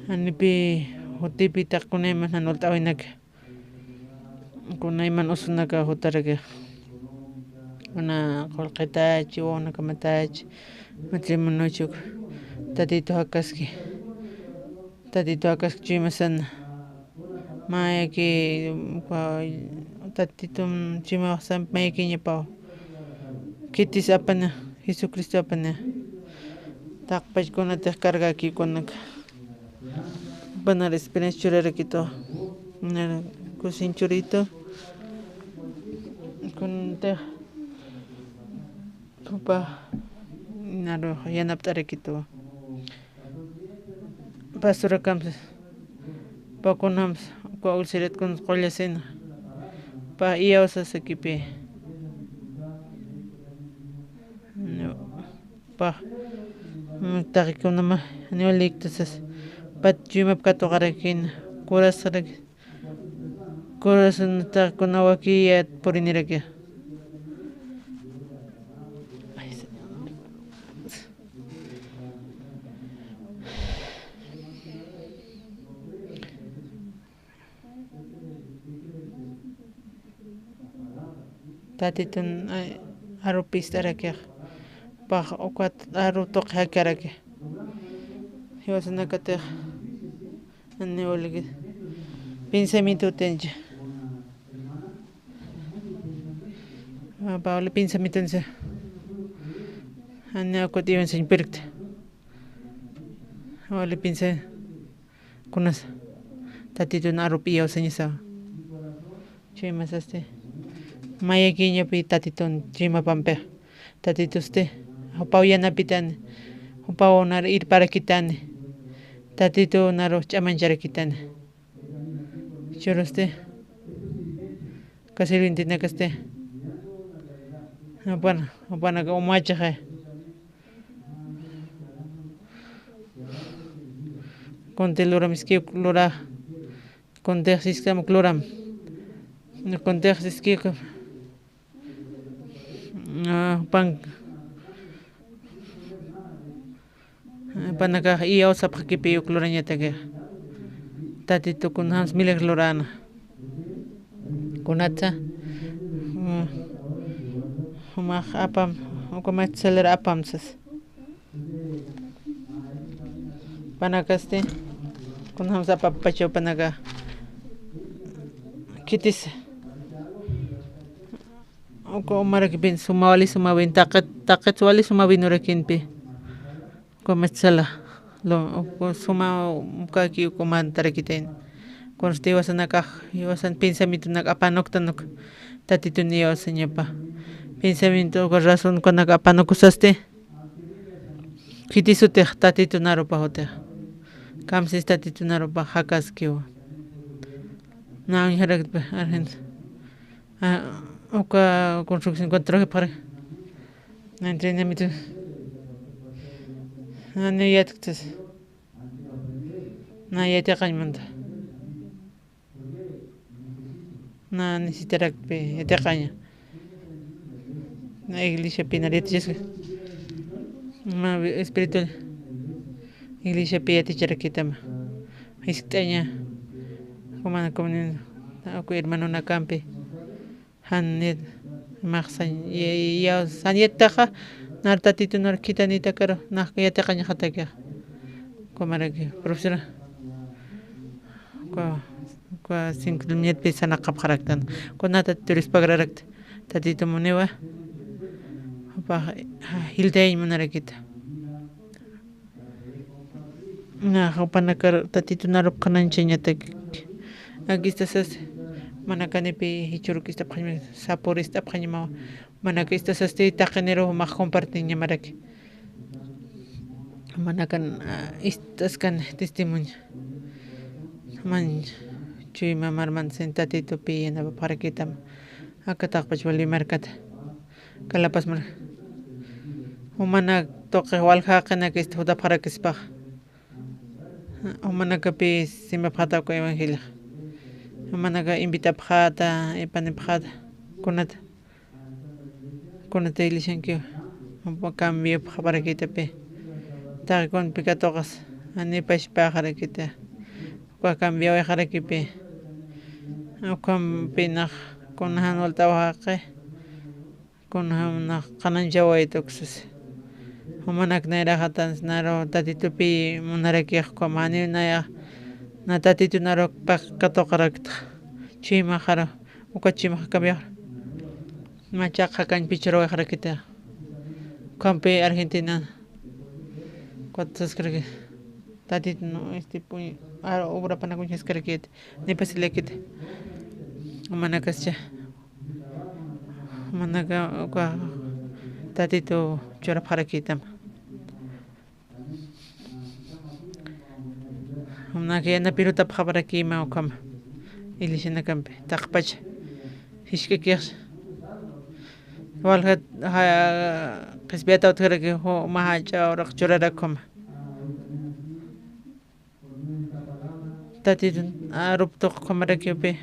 Janipi jutipi taq kunayman jan ult'awinaka. Kunayman usunaka jutaraki. Kuna qullqitach, wawanakamatach, matrimoniochuk. Tatitu jakaski. Tatitu jakaski chuymasana. Mayaki, pa, Tatitum chuymawaxsampi mayakiñapaw. Khitis apana, Jesucristo apana. Taqpachkunatix cargakïkunaka. Panar experiencia churarakitu. Nar kusin churitu. Kunatix jupa narux yanapt'arakitu. Pasurakams, pakunams, uka ulsiritkun qullasina. Pa iyawsasakipi. Pa, mm, taqikunama, niwaliktasas. Pat chuymap katuqarakina. Kurasrak. Corazón taqkuna wakiyat puriniraki. Ay, Señor. Tatitun, ay, arupi ist'arakix. Pax ukat aru tuqi jakaraki. Iwasanakatix, ani wali pensamiento tencha. Pawli pensamiento tencha. Ani akut iwan sañ pirkta. Wali pensa kunas. Tatitun arup iyawsañasa. Chuymasasti. Mayakiñapi tatitun chuymapampi. Tatitusti, jupaw yanapitani, jupaw nar irparakitani, tatitu naru ch'amancharakitani. Churusti, kasirwintinakasti, jupan, jupanaka umachaxa. Kunti luram iskiw lura, kuntix siskam luram, kuntix iskiw Ah, pan, panakax iyawsapxakipi uk lurañataki. Tatitu kunjams milagro lurana. Kunatsa, mm, jumax apam, ukamach salir apam sas. Panakasti, kunjams apapachaw panaka. Khitis. Uka umarakipin suma wali sumawin, taqit, taqit wali sumawin urakinpi. Uka metsala, lo, uka suma ukaki uka mantarakitin. Kunsti iwasanakax, iwasan pensamientonak apanuktanuk. Tatitun iyawsañapa. Pensamiento uka razón ukanak apanukusasti. Khitisutix tatitun arupax utix. Kamsis tatitun arupax jakaskiwa. Na uñjarakta argent. Ah, uka construcción cuando trabajé para na entrenamiento. Na no yatktas. Na yatiqañmanta. Na necesitarakpi yatiqaña. Na iglesiapi nar yatichasqa. Ma espiritual iglesiapi yaticharakitama. Jiskt'aña. Jumana comunión. Uka hermanonakampi. Jan nit, maxsañ, ya, ya, sañ yattaxa, nar tatitu nar khitanitakaru, nax yatiqañxatakixa. Kumaraki, profesora. Kwa, kwa cinco mil pesos sanaqapxaraktan. Kunata turis pagrarakta. Tatitu muniwa. Pa, jiltayañ munarakita. Na, jupanakar tatitun arup qhananchañatak. Akistasas, manakanipi jichuruk ist'apxañma, sapur ist'apxañmawa. Manaka istasasti taqiniru jumax compartiñamaraki. Manakan, ah, istaskan testimonio. Man, chuyma marman sin tatitupi yanapapxarakitam. Aka taqpach wali markata. Kalapasmar. Jumanak tuqix walja jaqinak ist'apxarakispax. Jumanakapi simapxata uka evangelio. Jumanaka invitapxata, ipanipxata. Kunata. Kunata iglesiankiw. Cambiopxaparakitapi. Taqi kunpi katuqas. Anipashpaxarakita. Uka cambiawixarakipi. Ukhampi nax kunajan walt'awxaqi. Kunjam nax qhananchawayta uksas. Jumanak nayraxatan naru tatitupi munarakix ukham janiw nayax na tatitu naru paq katuqarakta. Chuymaxaru, uka chuymax cambiaxaru. Machaq jakañ pichurwayxarakita. Ukhampi Argentina. Cuatro saskaraki. Tatitu no, este, puñ-, a, obra panakuñ jiskarakit. Nipasilakit. Jumanakascha. Jumanaka uka tatitu churapxarakitam. Jumanaka yanapirutapxaparakima ukhama. Iglesianakampi. Taqpacha. Jisk'akix. Walja, ja, qhispiyata utjaraki, ju, maja ch'awraq churarakhuma. Tatitun arup tuqkhamarakipi,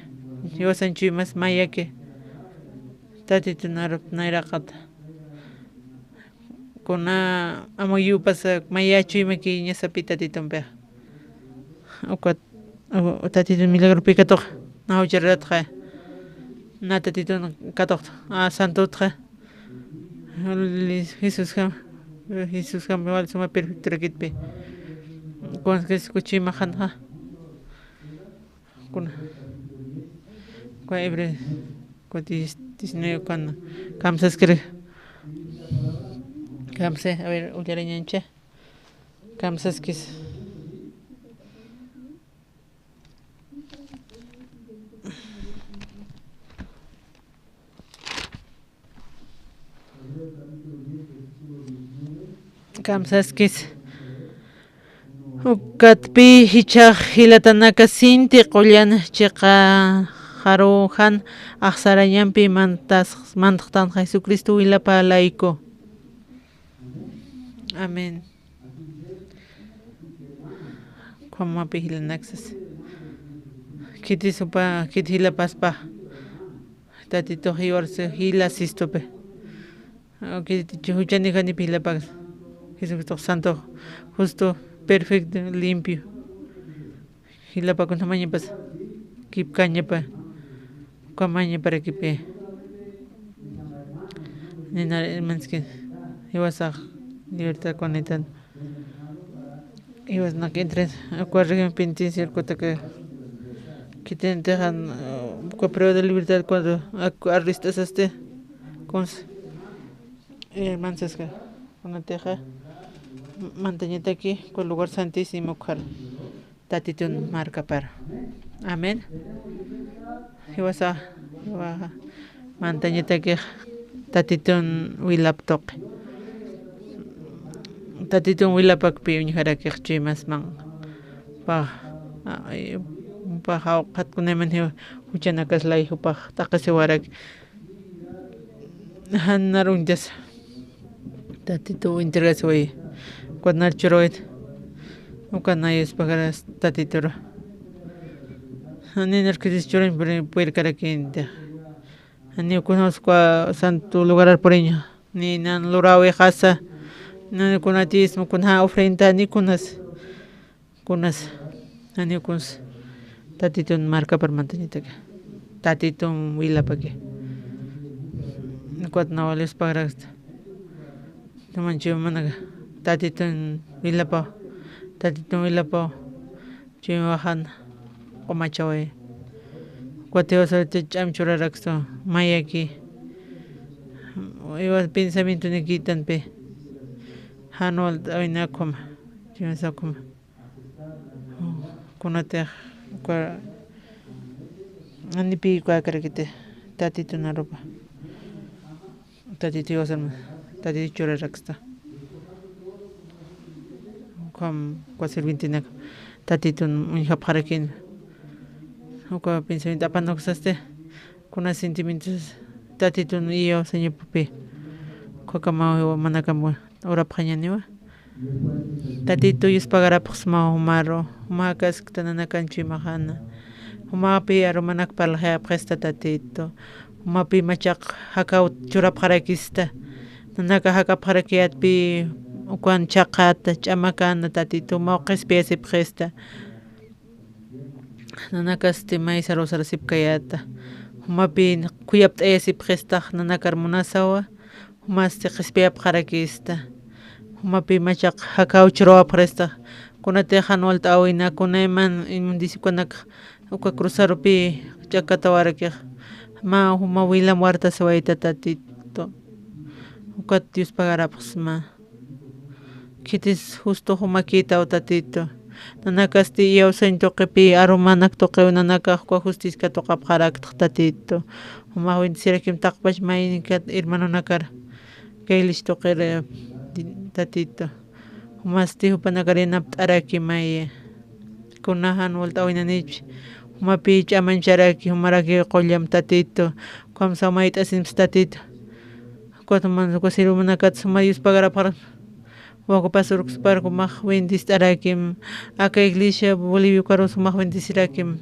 iwasan chuymas mayaki. Tatitun arup nayraqata. Kuna amuyupasa maya chuymakiñasapi tatitumpi. Ukat, u, tatitun milagropikatuq, na jucharatxa. Na tatitun katuq, a, santutxa. Jesusjam, Jesusjam, wal suma perfectorakitpi. Kunaskis kuchima qhanxa. Kuna. Kuna Hebreo, kuna dis-, diecinueve kuna. Kamsaskir. Kamsa, a ver, ullarañancha. Kamsaskis. Kamsaskis. Ukatpï jichhax jilatanaka sinti qullan chiqaxaruw jan axsarañampi mantas-, mantxtanxa Jesucristo wilapa layku. Amén. Ukhamapi jilanaksas. Khitis jupa, khit jilapaspa. Tatitux jiwarsa jilasistupi. Khit juchanix janipi jilapaks. Jesucristo santo, justo, perfecto, limpio. Jilapakun jamañapas kipkañapa, ukhamañaparakipi. Ninar hermanos que jiwasax libertad kunitan. Jiwasnak entre ukwa región penitencial kutaka khitintixa, ukwa prueba de libertad cuando ak-, arrest'asasti, kunsa, hermanos que kunatixa mantañataki ukwa lugar santísimo ukxar. Tatitun markapar. Amén. Jiwasa, jiwa mantañatakix Tatitun wilap tuqi. Tatitun wilapakpi uñjarakix chuymasman. Pa, ay, pa jawqhatkunayman jiwa juchanakas lay jupax t'aqisiwarak. Jan nar uñtasa. Tatitu entregasiway. Ukat nar churawayta. Ukat nay uspagaras Tatituru. Jani nar khitis churañ puri-, purkarakïnti. Jani ukunsa ukwa santo lugarar puriña. Ni nan lurawixasa. Ni kunatismo, kuna ofrenda, ni kunas. Kunas, jani kunsa, Tatitun markapar mantañataki. Tatitun wilapaki. Ukat nawa Dios pagaraksta. Tuman chuymanaka. Tatitun wilapaw. Tatitun wilapaw. Chuymaxan qumachaway. Ukat jiwasawayta ch'am churarakstu. Mayaki. Iwa pensamientonikïtanpi. Jan walt'awina ukhama. Chuymasaw ukhama. Kunatix, uka, janipi ukäkarakiti, Tatitun arupa. Tatitu jiwasan, Tatitu churaraksta. Ukham, uka sirvientenak, Tatitun uñjapxarakïn. Uka pensamiento apanuksasti, kuna sentimientos, Tatitun iyawsañapapi. Ukakamaw jiwa manakam urapxañäniwa. Tatitu yuspagarapxsma jumaru, jumakaskta nanakan chuymaxäna. Jumapi arumanak parlxayapxista Tatitu. Jumapi machaq jakaw churapxarakista. Nanaka jakapxarakiyätpi ukan chhaqhata, ch'amakäna Tatitu, jumaw qhispiyasipxista. Nanakasti may sarusarasipkayäta. Jumapi khuyapt'ayasipxistax nanakar munasawa, jumasti qhispiyapxarakista. Jumapi machaq jakaw churwapxirista. Kunatix jan walt'äwina, kunayman inmundicia ukanakxa uka cruzarupi ch'akatawarakix. Mä juma wilam wartasiwayta Tatitu. Ukat Dios pagarapxsma. Khitis justo jumakïtaw Tatitu. Nanakasti iyawsañ tuqipi arumanak tuqiw nanakax uka justicia katuqapxaraktx Tatitu. Jumax bendecirakim taqpach maynikat hermanonakar. Kaylish tuqir, eh, Tatitu. Jumasti jupanakar yanapt'araki mayi. Kuna jan walt'äwinanich. Jumapi ch'amañcharaki, jumaraki qullam Tatitu. Ukham samayt'asimps Tatitu. Ukat juman, uka sirvimanakat suma Dios pagarapxar. Wakupas urkspar jumax bendist'arakim. Aka iglesia Bolivia ukarus jumax bendisirakim.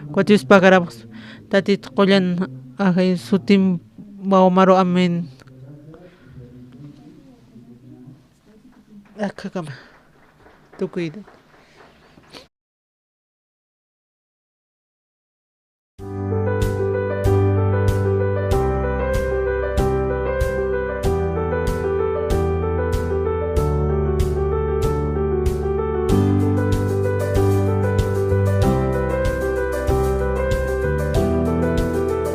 Ukat Dios pagarapxs. Tatit qullan ajay sutim wawmaru. Amén. Akhakama. Tukuyta.